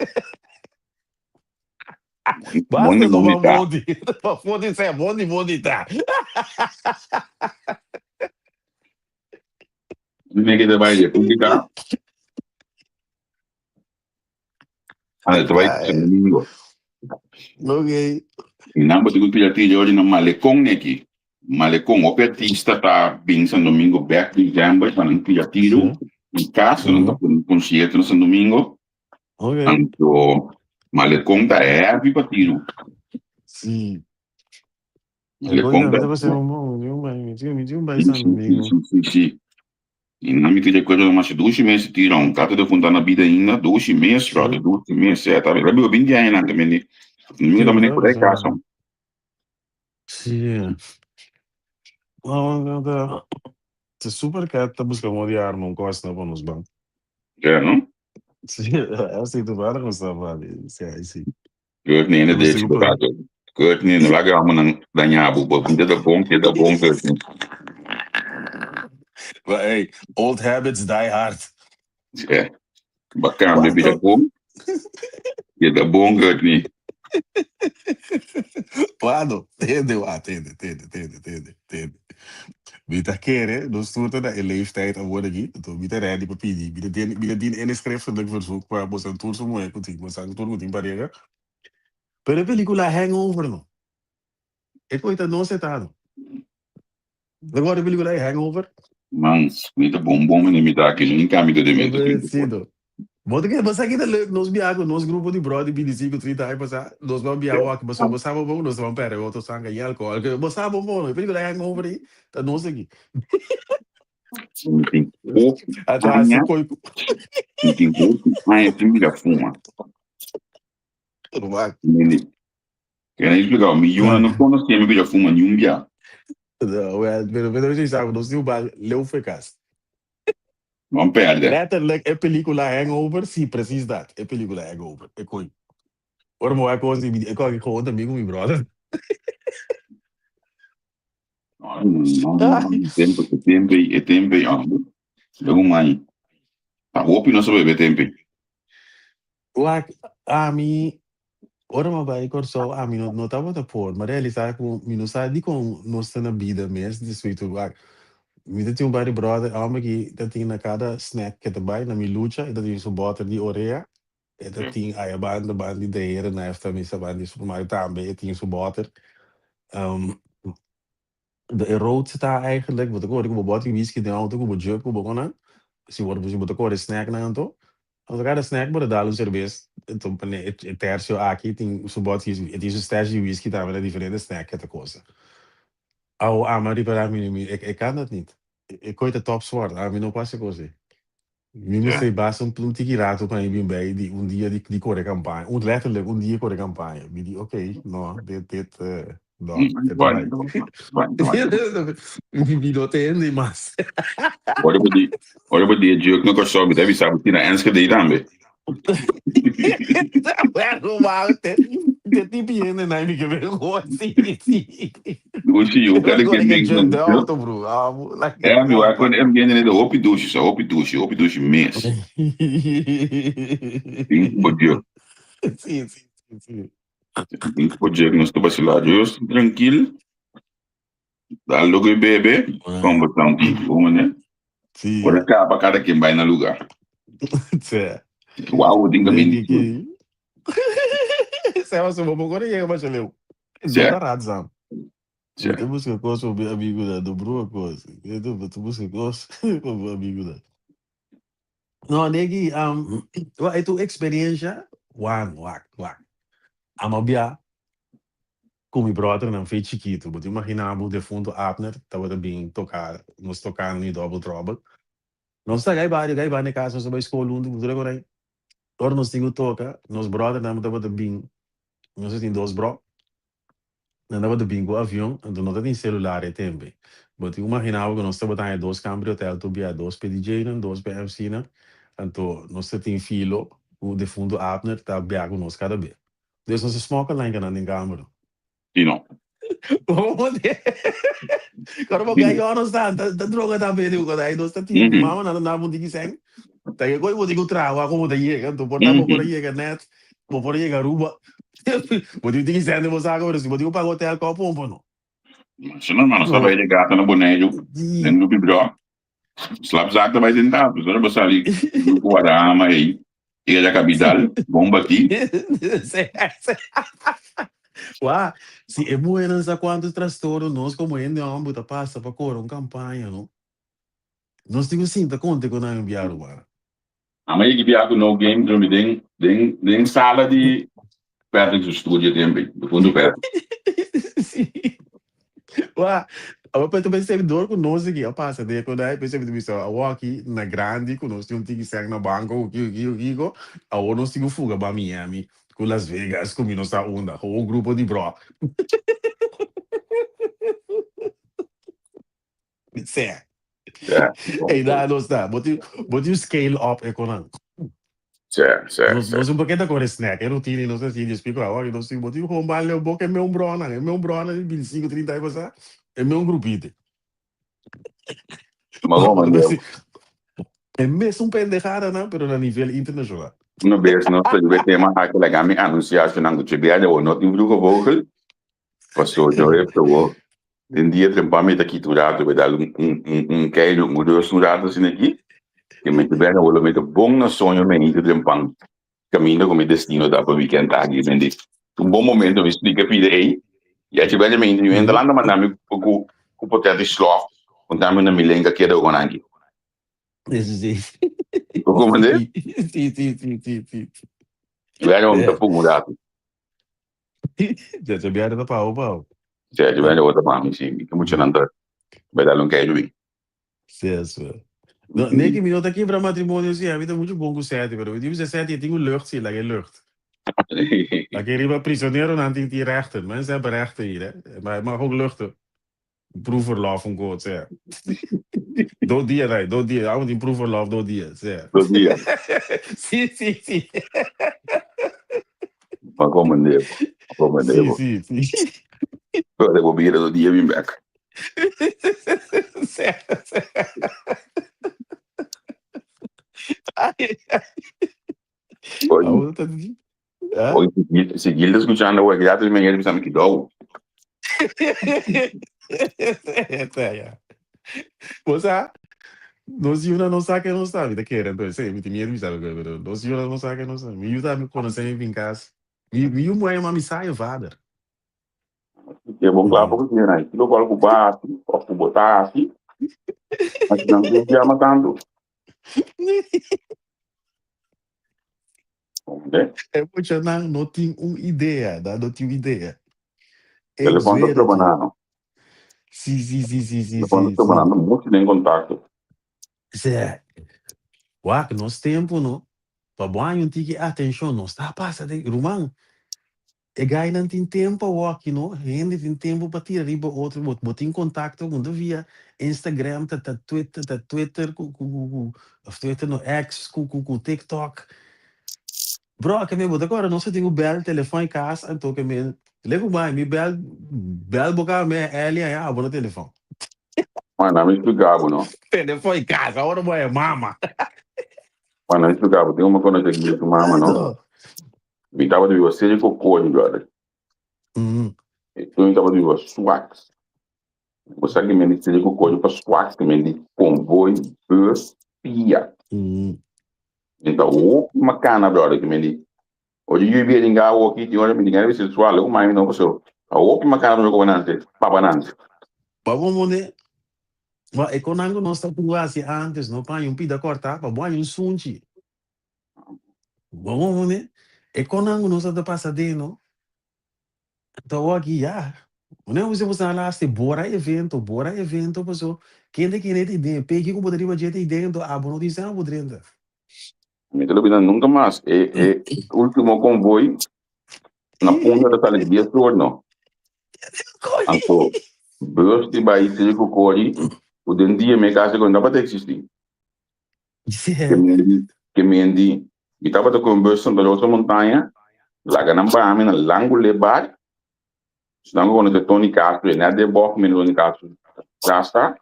Basta Mondi, no mondi ba ta. mondi. Pa mondi sea, mondi, mondi ta. Dime ke ta bai República. Ah, ta bai Santo Domingo. Ok. I nan bo tin ku pida tira ori na Malecón neki. Malecón, hopi artista ta bin San Domingo bek december pa nan pida tiro. In caso nan ta pone un concierto na San Domingo. Ok. Anto Malecón ta heavy pa tiro. Sí. Malecón ta. San Domingo. Sí, sí, sí. I nan mi tin rekuerdo masha dushi mes e tira un tata defunta na bida ainda dushi mes brother dushi mes e ta biba binti aña nan tambe di mi tambe por e casa. Sí. No, no, ta ta super cat ta busca modo di arma un cos na pa nos ban. Ja, no? Sí, así tu para con sta vale. Sí, sí. Kurt ni hende dechi bo tato. Kurt ni no laga amo nan daña bo. Bo pinta ta bon, keda bon Kurt ni. But hey, old habits die hard. Yeah. Ba cambia bira bon. Keda bon Kurt ni. Wano, tende wa, tende, tende, tende, tende, tende. Mi ta kere, nos tur ta na e leeftijd awor aki, anto mi ta ready pa pidi. Mi ta den, mi ta dien ene schriftelijk verzoek pa boso tur su muher ku tin, boso tur ku tin pareha. Pero e pelikula Hangover no. E koe ta no seta no. Bo ta wòrdu e pelikula e Hangover? Man, mi ta bon bon mene mi ta aki, no nunca mi ta den mente tin Sí, no. Bo ta kere, bo sa ki ta leuk, nos biaha ku nos grupo di bròder 25, 30 aña pasá, nos ban biaha wak, pasobra bo sa bo bon, nos ta ban pèrdè otro sanga i alkohòl. Bo sa bo bon, e pelikula Hangover ei ta nos aki. Mi tin hopi Anto hasi aña, koi mi tin hopi aña sin mira fuma. Wak. Mende. Kena explica, mi yuna no conoce mi bira fuma ni un bia. No, well, pero pero si sabe, nos tin ba leu fe cas. Man perde. Letterlijk e película Hangover, sí, precies dat. E película Hangover. E koi. Ora mo wak si e koi gewoon amigo mi brother. No, no, no, no, tempo, e tempo, e tempo, ah, luego mai. A hopi no sa bebe tempo. Wak, ami, ora mi a bai Kòrsou, ami no no tabata por. Mi a realisá ku mi no sa dikon nos ta na bida mes despues tur. Wak, mi ta tin un par di bròder, hòmber ki ta tin na kada snack ke ta bai, na mi lucha, e ta tin su bòter di orea, e ta tin aya banda, banda di de heren, na misa banda di supermarkt tambe e tin su bòter. De road ta eigenlijk, bo ta kore ku bo bòt di whisky den outo ku bo jug ku bo konan, si bo si bo ta kore snacknan anto, anto kada snack bo ta dal un serbes, anto pone e tercio aki tin su bòt di e tin su stash di whisky tambe na diferente snack ke ta kosa. Awo ama ripará mi mi e kan dat nit, e koi ta top swart, ami no por hasi kos ei. Mi mester basta un tiki rato pa mi bin bij di un dia di kore kampaña. Un letterlijk un dia kore kampaña. Mi di oké, no, dit, dit, no, dit ta bai. Mi no ta hende mas. Ora bo di, ora bo di e juk na Kòrsou, mi ta bisa bo tin na Enschede tambe. Bueno, man, te, te tipi hende na mi ke ben gooi, sí, sí. Dushi yu, kada Kore ken ke bin juk de ku auto, bro. Ah, like, Ja, mi wak kon em gende de hopi dushi, sa hopi dushi, hopi dushi mes. Bin ku bo juk. Sí, sí, sí, sí. Bin ku bo juk, nos ta basila. Dios trankil. Dal logo e bebe, conversa un tiki, bon manera. Sí. Ora kaba kada ken bai na lugar. Sí. Wauw, tin Denk kaminda. ik. Seba, so bo por yega masha leu. No ta raadzaam. Mi ta buska kos pa mi amigunan, no brua kos. Mi ta buska kos pa mi amigunan. No, Negi, wak, e tu experiencia, wan, wak, wak. Amo bia ku mi brothernan fe chikitu. Bo ta imagina bo defunto Abner tabata bin toka, nos tokando mi Double Trouble. Nos ta gai bario, gai banda e kas, nos ta bai skol huntu, bo ta rekordá? Ora nos tin ku toka, nos brothernan tabata bin, nos a tin dos bro, nan tabata bin ku avion, anto no tatin selular e tempu. Bo tin ku imagina bo ku nos tabata haña dos kamber di hotel tur bia, dos p'e DJ-nan, dos p'e MC-nan, anto nos ta tin Filo ku defuntu Abner ta bia ku nos kada be. Dus nos a smokkel nan kanan den kamber. Si no. Ora bo gai ora nos ta ta droga tambe digo cu ai nos ta tin mama nan ta na bunti kisen ta ke coi bo tin cu traha como ta yega enton por ta bo por a yega net bo por a yega Aruba bo tin kisen den bo saco pero si bo tin cu paga hotel cou pompa no. Si no nos ta bay de gata na Boneiru den Lupi Bro Slapzak ta bai den tafel ora bo sali grupo Guadarrama ei yega na capital bon bati. Wak, si e muhernan sa cuanto trastorno nos como hende homber ta pasa pa core un campaña no, nos tin cu sinta conta cu nan bia ruman. Ama yegi bia cu no game drumi den den den sala di Patrick su studio tempe, difunto Patrick. Sí. Wa, awe pa ta pensé dor ku nos aki a pasa den ku dai pensé mi ta bisa awor aki na grandi ku nos tin un tiki sèn na banko ku kiko kiko kiko awor nos tin ku fuga ba Miami ku Las Vegas ku mi no sa unda ku un grupo di bro. Sè. Ja. Ey da nos ta. Bo tin bo tin scale up e konan. Sè, sè, Nos sè. nos un poquito kore snack e routine nos ta sigui explico awor nos tin bo tin gewoon ban leu boca e meun bronan e meun bronan di 25 30 aña pasá e meun grupito. Ma bon man Diego. E mesun pendejadanan pero na nivel internacional. Una bes nos ta riba e tema aki laga mi anuncia su nan ku che bia de no tin vroege vogel. Pastor Joep ta wo den dia trempa mi ta kita un rato mi dal un un un keiru un rust un rato asina aki ke mi ta bek awor mi ta bon na soño mi ainda trempan kaminda ku mi destino ta pa weekend aki mi di un bon momento mi splika pida ei y achi bek mi ainda mi hende lanta manda mi ku ku potret di slof konta mi na mi lenga keda ku nan aki. Sí, sí. Bo komprende? Sí, sí, sí, sí, sí. Bek mi ta pun un rato. Ja, ja biaha ta pau pau. Ja, ja biaha ta pau, sí. Mi mucha nan ta bai dal un keiru bi. Sí, eso. No, nee, que mi no ta kibra matrimonio, sí. A mi ta mucho bon ku Seti, pero mi dice Seti, tin un lucht, sí, laga e lucht. Laga e riba prisionero nan tin tin rechten. Mensen hebben rechten hier, hè. Maar het mag ook luchten. Proefverlof un kot, sea. Do dia, nee, do dia. Amo tin proefverlof do dia, sea. Do dia. Sí, sí, sí. Pa komende bo. Pa komende Sí, bo. sí, sí. Pero bo bira do dia bin bek. Sea, sea. Ai, ai. Oye, Amo ta Ah? oye, si Gil, si Gil ta escuchando awor, ya te me bisa mi kidou. Ja. Bo sa, nos yunan no sa ke nos ta, mi ta kere entonces, sí, mi tin miedu bisa algo, pero nos yunan no sa ke nos ta. Mi yu ta mi konosé mi bin kas. Mi, mi yu muhé yama mi sa e vader. E bon kla poko tiene aí. Kilo kual ku ba hasi, of ku bo ta hasi. Mas nan ku yama tantu. Comprende? E muchanan no tin un idea, nan no tin un idea. Ik Telefon ta zweer het je. banano. Sí, sí, sí, sí, sí, Telefon sí, ta sí. banano. Mucho den contacto. Sè, wak, nos tempu no, pa bo haña un tiki atenshon, nos ta pasa den, ruman, e gainan tin tempu awoki no, hende tin tempu pa tira riba otro, bo, bo tin kontakto ku ta via Instagram, ta ta Twitter, ta Twitter ku ku ku ku, of Twitter no, X ku ku ku TikTok. Bro, ke mi bo ta kòrda nos a tin ku bèl telefòn i kas anto ke mi lei ku bai mi bèl bèl bo ka me Eli aña abo na telefòn. Juan, dame explica bo, no? Telefòn i kas awor bo e mama. Juan, dame explica bo. Tin un conoce ki su mama, no? Mi tabata biba Seri Kokoni, brother. E tu mi tabata biba Swax. Bo sa ki men di Seri Kokoni pa Swax, ki men di konvoi, bus, pia. Mi ta hopi makana, brother, ki men di. Oye yu bia dinga awo ki tin ora mi dinga bisa sual ku mami no paso awo ki makana no ko nante papa nante. Pa bo mone ma e konan ku nos ta ku hasi antes no paña un pida korta pa bo haña un sunchi. Bo mone e konan ku nos ta pasa den no ta awor aki ya. Mone bo bo sa laste bora evento bora evento paso kende kende ta den peki ku bo ta riba dje ta den anto abo no tin sèn bo drenta. Mi ta lo bira nunca mas. E, e último convoy na punta ta sali 10 or no. Anto bus di bai Trico Cori, ku den dia mi kasi ku no tabata existi. Ke mendi, ke mendi, mi tabata ku un bus Santa Rosa Montaña, laga nan baha mi na Langule Bar, Esnan ku konosé Tony Castro, e nèt den bòf mi Tony Castro tras ta,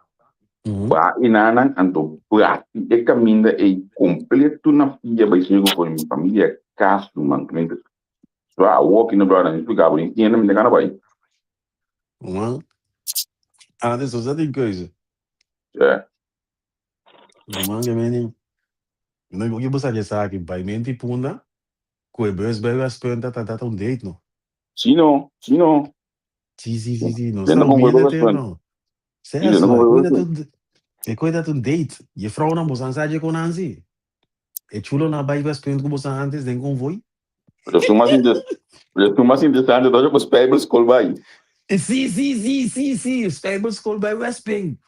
ba inanan anto bati e kaminda ei kompleto na pia bai siña ku for mi familia Castro man. So awor ki no bròda mi splika bo ni tienda mi ta gana bai. Man, antes nos a tin keuze. Yeah. Man, ke meni, no ke bo sa ke sa ki bai menti punda ku e bus bai Westpunt ta ta un date no. Sí no, sí no. Sí, sí, sí, sí. Nos Den ta no kon humilde Westpunt. terno. Sí, den no Seso, kon e koe Westpunt. dat e koe dat un date. Je vrouwnan bosan sa dje kon Nancy. E chulo na bai Westpunt ku bosan antes den konvooi. Pero esun mas inter pero esun mas interesante ta ku Spijbelskool bai. Sí, sí, sí, sí, sí. Spijbelskool bai Westpunt.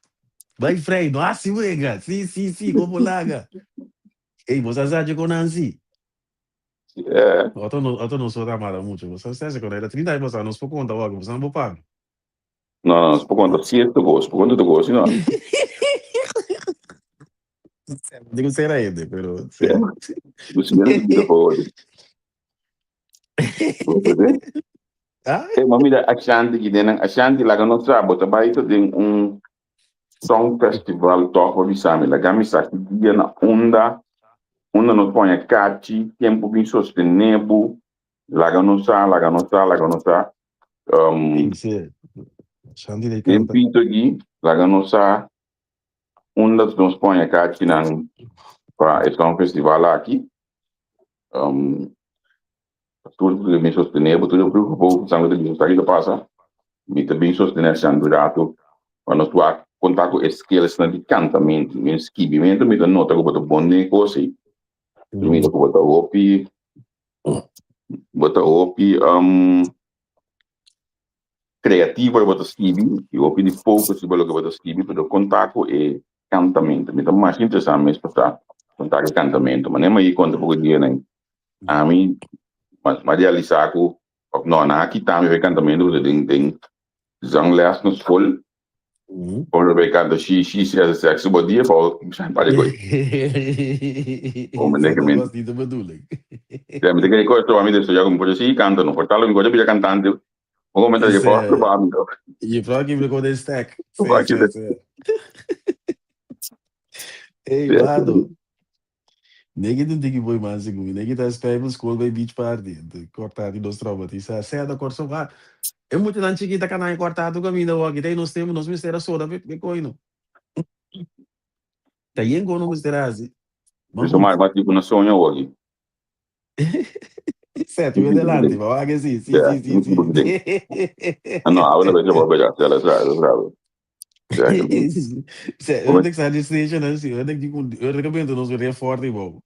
Bai vrij, no hasi wega. Sí, sí, sí, kon bo laga. Ey, bosan sa dje kon Nancy. Yeah. Otro no, otro no so ramada mucho. Bosan sa dje kon era 30 aña pasá, nos por konta wak, bosan bo paga. No, no, nos por konta sierto kos, por konta tur kos, no. Digo sera hende, pero sí. Yeah. Bo sierto bida pa hoy. Bo por Ah? Eh, ma mira Ashanti ki den Ashanti laga nos sa, bo ta bai ta den un song festival toch bo bisa mi, laga mi sa ki dia na unda, unda nos poña kachi, tempo bin sostene bo, laga nos sa, laga nos sa, laga nos sa. Um, Sí, Ashanti de den canta. pito aki, laga nos sa unda nos poña kachinan pa e song festival aki. Um, tur ku mi sostené bo, tur ku bo sangu ta bisa sa ki ta pasa, mi ta bin sostené Ashanti un rato pa nos wak konta ku e skills nan di kantamentu, mi skibimentu mi ta nota ku bo ta bon den e kos ei. Mi mira ku bo ta hopi, bo ta hopi um kreativo ora bo ta skibi i hopi di focus riba loke bo ta skibi, pero konta ku e kantamentu. Mi ta mas interesá mes pa sa konta ku e kantamentu. Manera mi a konta poko dia nan, ami m'a realisá ku òf no, nan a kita mi pa e kantamentu pasobra den den zangles na skol ora bo kanta shi shi shi hasi sèks bo dia pa pa di koi. Esa no was niet de bedoeling. Ja, mi ta kere kos mi ta estudia ku mi por sigui kanta no. Por tal mi por bira kantante. Un momento je por proba mi. Je vrouw ki mi kon stack. Sí, sí, sí. Hey, mano. Negi tin tiki boy man sigur. Negi ta spijbel school bij beach party. De korta di nos traumatisa. Sea da korso ba. E muchanan chikita kana e korta tu caminda waki. Tay nos tempo nos mester a soda pe pe koi no. Ta yen kono mester hasi. Maar goed. Maar maar tipo na soño waki. Zet u adelante, maar waar sí, sí, sí, sí, sí. No, ahora lo voy a ver, ya lo sabes, lo sabes. Zé, eu tenho que sair de station, né? Eu tenho que eu recomendo nos ver forte, bom.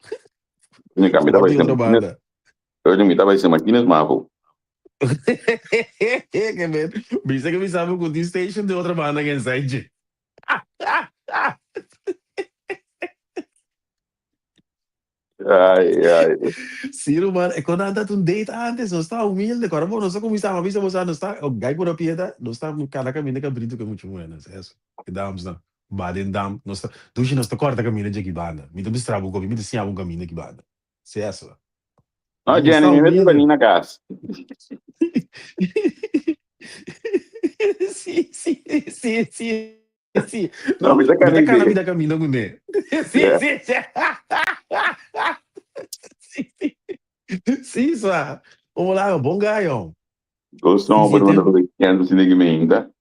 Nunca me dava Forte outra banda. Eu não me dava esse Martínez Marco. Que men, bisa que me sabe com die station de outra banda que inside. Ai, ai. Sí, ruman, e kon dat un date antes, nos ta humilde, agora bom, nos começava, bisa nos nos ta, o gai por a pieda, nos ta cada caminho cabrito que muito bueno, eso. Que damos na Baden dam, nos ta, dushi nos ta corta caminho de aqui banda. Mi ta bistrabo ko, mi ta sinha un caminho aqui banda. Sí, eso. No, Jenny, mi mete pa na casa. Sí, sí, sí, sí. Sí. No, mi ta Mi ta cana cana mi ta camino con ne. Sí, sí, sí. Sí, sí. Sí, swa. Como lá, bom gaio. Go som, Sí, pero não tô querendo se ninguém ainda.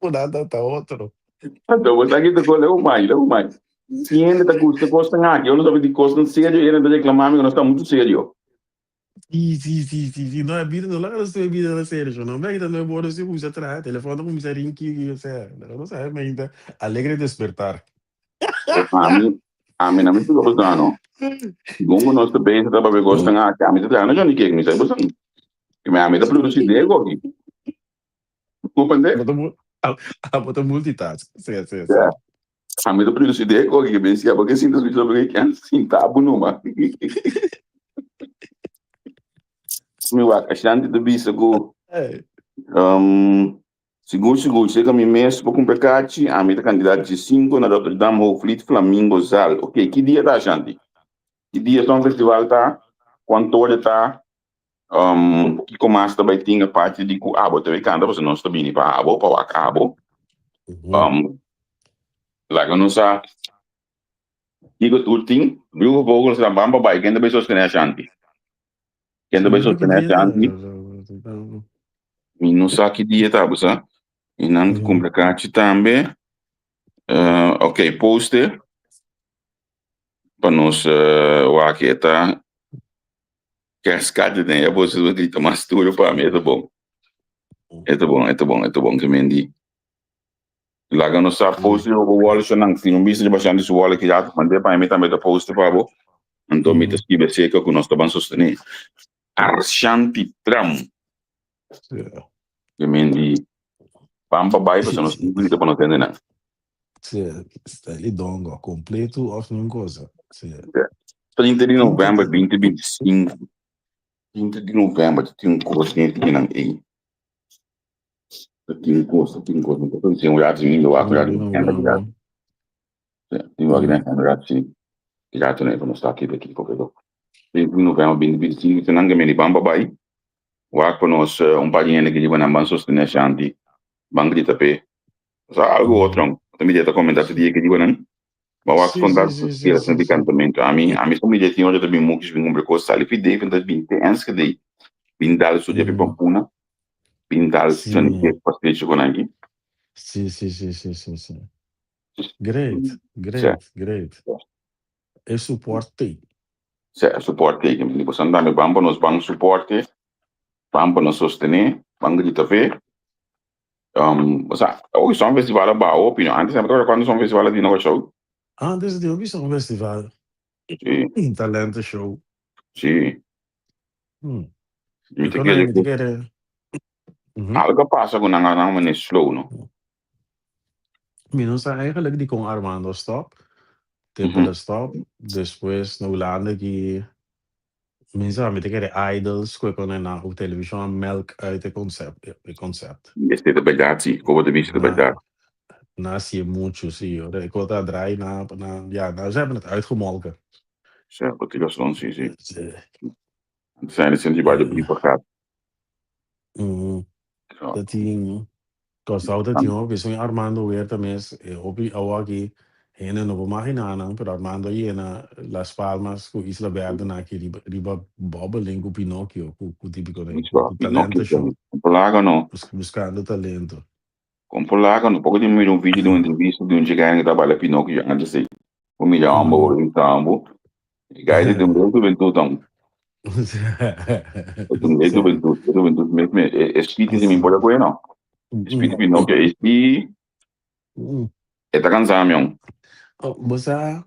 Nada tá outro. Então, você aqui tocou, leu mais, leu mais. Si hende ta gusta kosnan aki, yo no sabi di kosnan serio i hende ta reklamá mi ku nos ta muchu serio. Sí, sí, sí, sí, sí. No, e bida no laga nos tuma e bida na serio, sho. No me kita no e borde si kuminsá traha, telefòn ta kuminsá rinki, osea, laga nos sabi mainta alegre despertar. Ami, ami na mi spuga boso no. Segun ku nos ta bezig ta papia kosnan aki, ami ta traha na Johnny Cake, mi sabi boso. Mi ami ta produsi dego aki. Comprende? Bo ta mu- ah, ah, bo ta multitask. Sí, sí, sí. Ja. Ami ta produsi dego aki, mi decía, porque sinta escucha porque quién sinta bu numa. Mi wak, Ashanti ta bisa ku Hey. um, Sigur sigur, serka mi mes por kumpra kachi, ami ta kandidat djesinku na Rotterdam Hoogvliet Flamingo Zaal. Ok, ki dia ta Ashanti? Ki dia Song Festival ta? Kuantu ora ta? Um, kiko mas ta bai tin aparte di ku abo ta bai kanta, pasobra nos ta bini pa abo, pa wak abo. Um, laga nos sa kiko tur tin. Brujo Vogels ta ban pa bai, ken ta bai sostené Ashanti? Ken ta bai sostené Ashanti? Mi no sa ki dia ta, bo sa. I nan ta kumpra kachi tambe. Uh, ok, poste pa nos uh, wak e ta kerstkaartje den. Ya bo su grita mas duro pa mi, e ta bon. E ta bon, e ta bon, e ta bon ke men di. Laga nos sa post riba bo wall nan. Si no bisa riba Shandy su wall ki rato, mand'é pa mi tambe ta post pa bo. Anto mi ta skibi acerca ku nos ta ban sostené. Arshanti Tram. Ke men di ban pa bai pasobra nos tin grita pa nos hende nan. Sí, Stanley Dongo, completo of niun cosa. Sí. 30 di november 2025. 30 di november ta tin un kos den e dianan ei. Ta tin kos, ta tin kos. Mi ta pensa un rato mi wak un rato mi kenda ki rato. Mi wak den un rato si ki rato no e pa nos ta aki kiko pero 30 di november 2025 ta nan ke meni ban pa bai wak pa nos un par di hende ke riba nan ban sostené Ashanti ban grita p'e. Osea algo otro ta mi ta komenta su dia ke riba nan ba wak konta su inspiracion di kantamento. Ami ami su mi tin ora ta bin mukis bin kumpra kos sali fi Deventer bin te Enschede bin dal su dia pi Pampuna bin dal Johnny Cake pa stecho kon aki. Sí, sí, sí, sí, sí, sí. Great, great, great. E support tei. Sí, e support tei. Di bosan tambe ban pa nos ban suporte, ban pa nos sostené, ban grita fe. Um, o sea, oki Song Festival a baha hopi, no? Antes sempre tabata cuando Song Festival a di na Kòrsou. Antes di hopi Song Festival. Sí. Un talento show. Sí. Hmm. Mi ta Dikon kere mi ta ku kere. Mhm. algo a pasa ku nan a nan manera slow, no? Mi no sa eigenlijk dikon Armando a stop. Tempo el a stop. Despues na Hulanda ki Mi sa, mi ta kere Idols ku e pone nan op televishon a melk uit e concept, e concept. Esei ta bèrdat si, komo ta bisa ta bèrdat. Na hasié muchu si, ora e kos ta draai na, na, ja, na ze hebben het uitgemolken. Sa, bo tin rason si, si. Antes ainda sinti bai de brief gaat. Ta tin Kòrsou ta tin hopi, esun Armando Huerta mes, e hopi awaki hende no por maginá nan, pero Armando a yena Las Palmas ku Isla Berde nan aki riba riba bòbeling ku Pinocchio, ku ku típiko den, ku ku talento show. Kompolaga no. Buskando talento. Kompolaga no. Poko di mira un video di un entrevista di un chica ku ta baila Pinocchio antes ei. Bo mira homber bo rin tambo. E guy di un real juventud am. Un real juventud, juventud mes mes. E spiti si mi por apoya no. Spiti Pinocchio e si e ta cansa mi am. Bo sa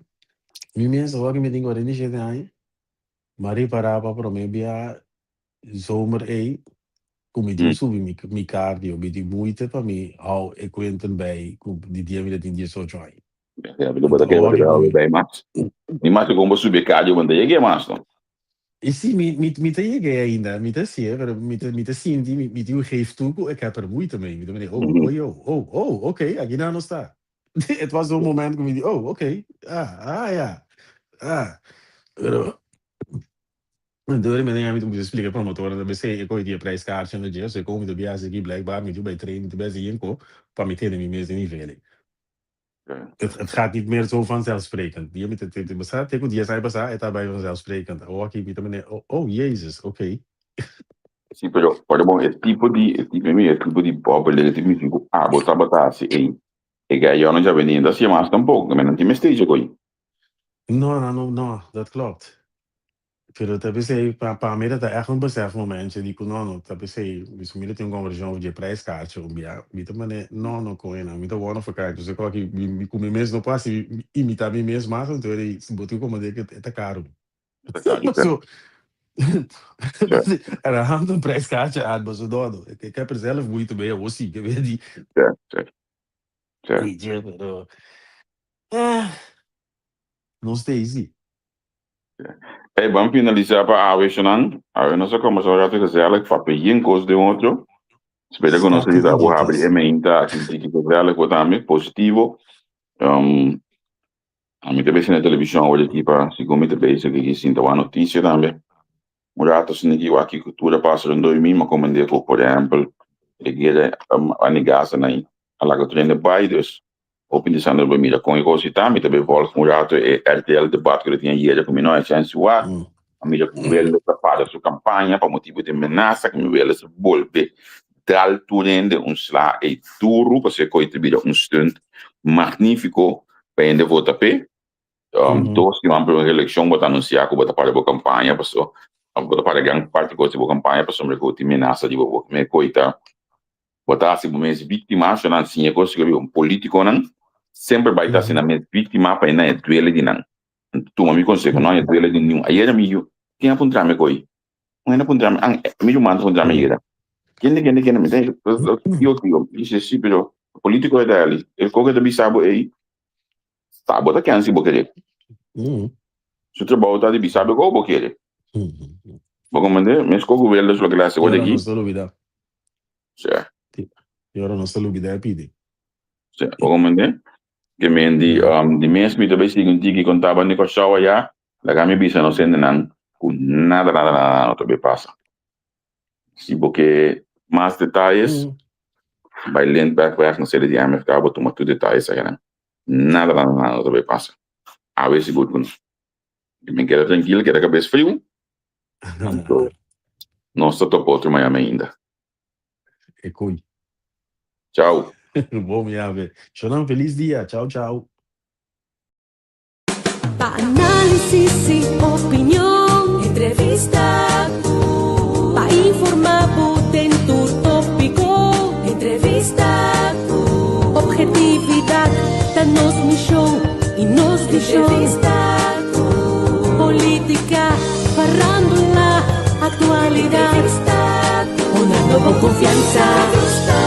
mi mes awor cu mi tin 47 aña, mi a ripara pa prome bia Zomer ei ku mi tin subi mi mi cardio, mi tin moeite pa mi hou e cuenten bij ku di dia mi ta tin 18 aña. Ja, mi ta kere pa hou bij mas. Mi mas ku bo subi e cardio bo no ta yega mas no. I si, mi mi mi ta yega ainda, mi ta hasié, pero mi ta mi ta sinti mi mi tin un geef toe ku ik heb er moeite mee. Mi ta mira, oh, oh yo, oh, oh, oké, aki nan nos ta. Het was zo'n moment ku mi di, oh, oké, ah, ah ja, ah. Pero Dor mi mi ta bisa splika e promotornan ta bisa e koe di e prijskaartje na dje, so e koe mi ta biaha aki blijkbaar mi ta bai train, mi ta bai hasi ko pa mi tene mi mes den nivel ei. Het het gaat niet meer zo vanzelfsprekend. Dia mi ta ta bisa te ku dies aña pasá e ta bai vanzelfsprekend. Awor aki mi ta mane oh oh Jezus oké. Sí, pero ora bon e tipo di e tipo mi e tipo di bòbel e tipo di ku abo tabata hasi ei. E gai yo no dja beni ta hasié mas tampoko, mi no tin mester dje koi. No, no, no, no, dat klopt. Pero ta p'esei, pa pa mi ta echt un besefmomentje di ku no, no, ta p'esei, mi ta tin un konversashon over dje prijskaartje un bia, mi ta mane, no, no koe nan, mi ta wòrdu verklaard, dus e kòki mi mi ku mi mes no por hasi imitá mi mes mas, anto e bo tin ku komprendé ku e ta karu. E ta karu, So, er hangt een prijskaartje aan, maar zo no, no, ik heb er zelf moeite mee, awor si, ke wet di. Ja, ja, ja. Weet je, pero, eh, nos ta easy. Hey, ban finalisá pa awe shonan. Awe nos a kombersá un rato gezellig, papia yen kos den otro. Spera ku nos a yuda bo habri e meinta aki un tiki gezellig bo tambe, positivo. Um, ami ta besi na televishon awor aki pa segun mi ta bezig aki sinta wak notisia tambe. Un rato asina aki wak kiko tur a pasa rondó di mi, mi a komprendé ku por ehèmpel e guera andi Gaza na a laga tur hende bai, dus Hopi interesante pa mira kon e kos ta. Mi ta bay volg un rato e RTL debat ku lo tin ayera ku mi no a chance wak. A mira ku Wilders ta para su kampaña pa motibu di menasa ku mi Wilders a bolbe dal tur hende un sla ei duru pasobra e kos ta bira un stunt magnifiko pa hende vota p'e. Dos siman prome ku elekshon bo ta anunsia ku bo ta para bo kampaña pasobra bo ta para gran parti kos di bo kampaña pasobra ku tin menasa riba bo. Mi e kos ta Bo ta hasi bo mes víktima, so nan siña kos ku un polítikonan semper bai ta hasi nan mes víktima pa e nan e duele di nan. Tuma mi konseho, no e duele di niun. Ayera mi yu, ken a puntra mi ko'i? Un hende a puntra mi, an, mi ruman ta puntra mi ayera. Kende, kende, kende? Mi ta tio, tio. Mi dice, si, pero polítiko e ta ali. E kos ku e ta bisa bo ei, sa bo ta kende si bo kere. Su trabou ta di bisa bo ku bo kere. Bo komprende? Mes kos ku Wilders loke el a hasi awor aki. Sea. Y ora nos ta lubida e pidi. Sea, bo comprende? Ke men di, um, di mes mi ta bay sigui un tiki kon taba ni Kòrsou aya, laga mi bisa nos hendenan ku nada, nada, nada no ta bay pasa. Si bo ke mas detayes, bay Lindberghweg na sede di MFK, bo tuma tur detayes ayanan. Nada, nada, nada no ta bay pasa. Awe sigur ku no. Mi keda trankil, keda kabes friu. Anto, nos ta topa otro mañana ainda. E koe. Chao. Bon mi ave. Shonan feliz dia. Chao chao. Pa análisis y opinion, entrevista cu. Pa informa bo den tur tópico, entrevista cu. Objetividad ta nos mision y nos vision. Entrevista cu. Política, farándula, actualidad. Entrevista cu. Una nobo confianza.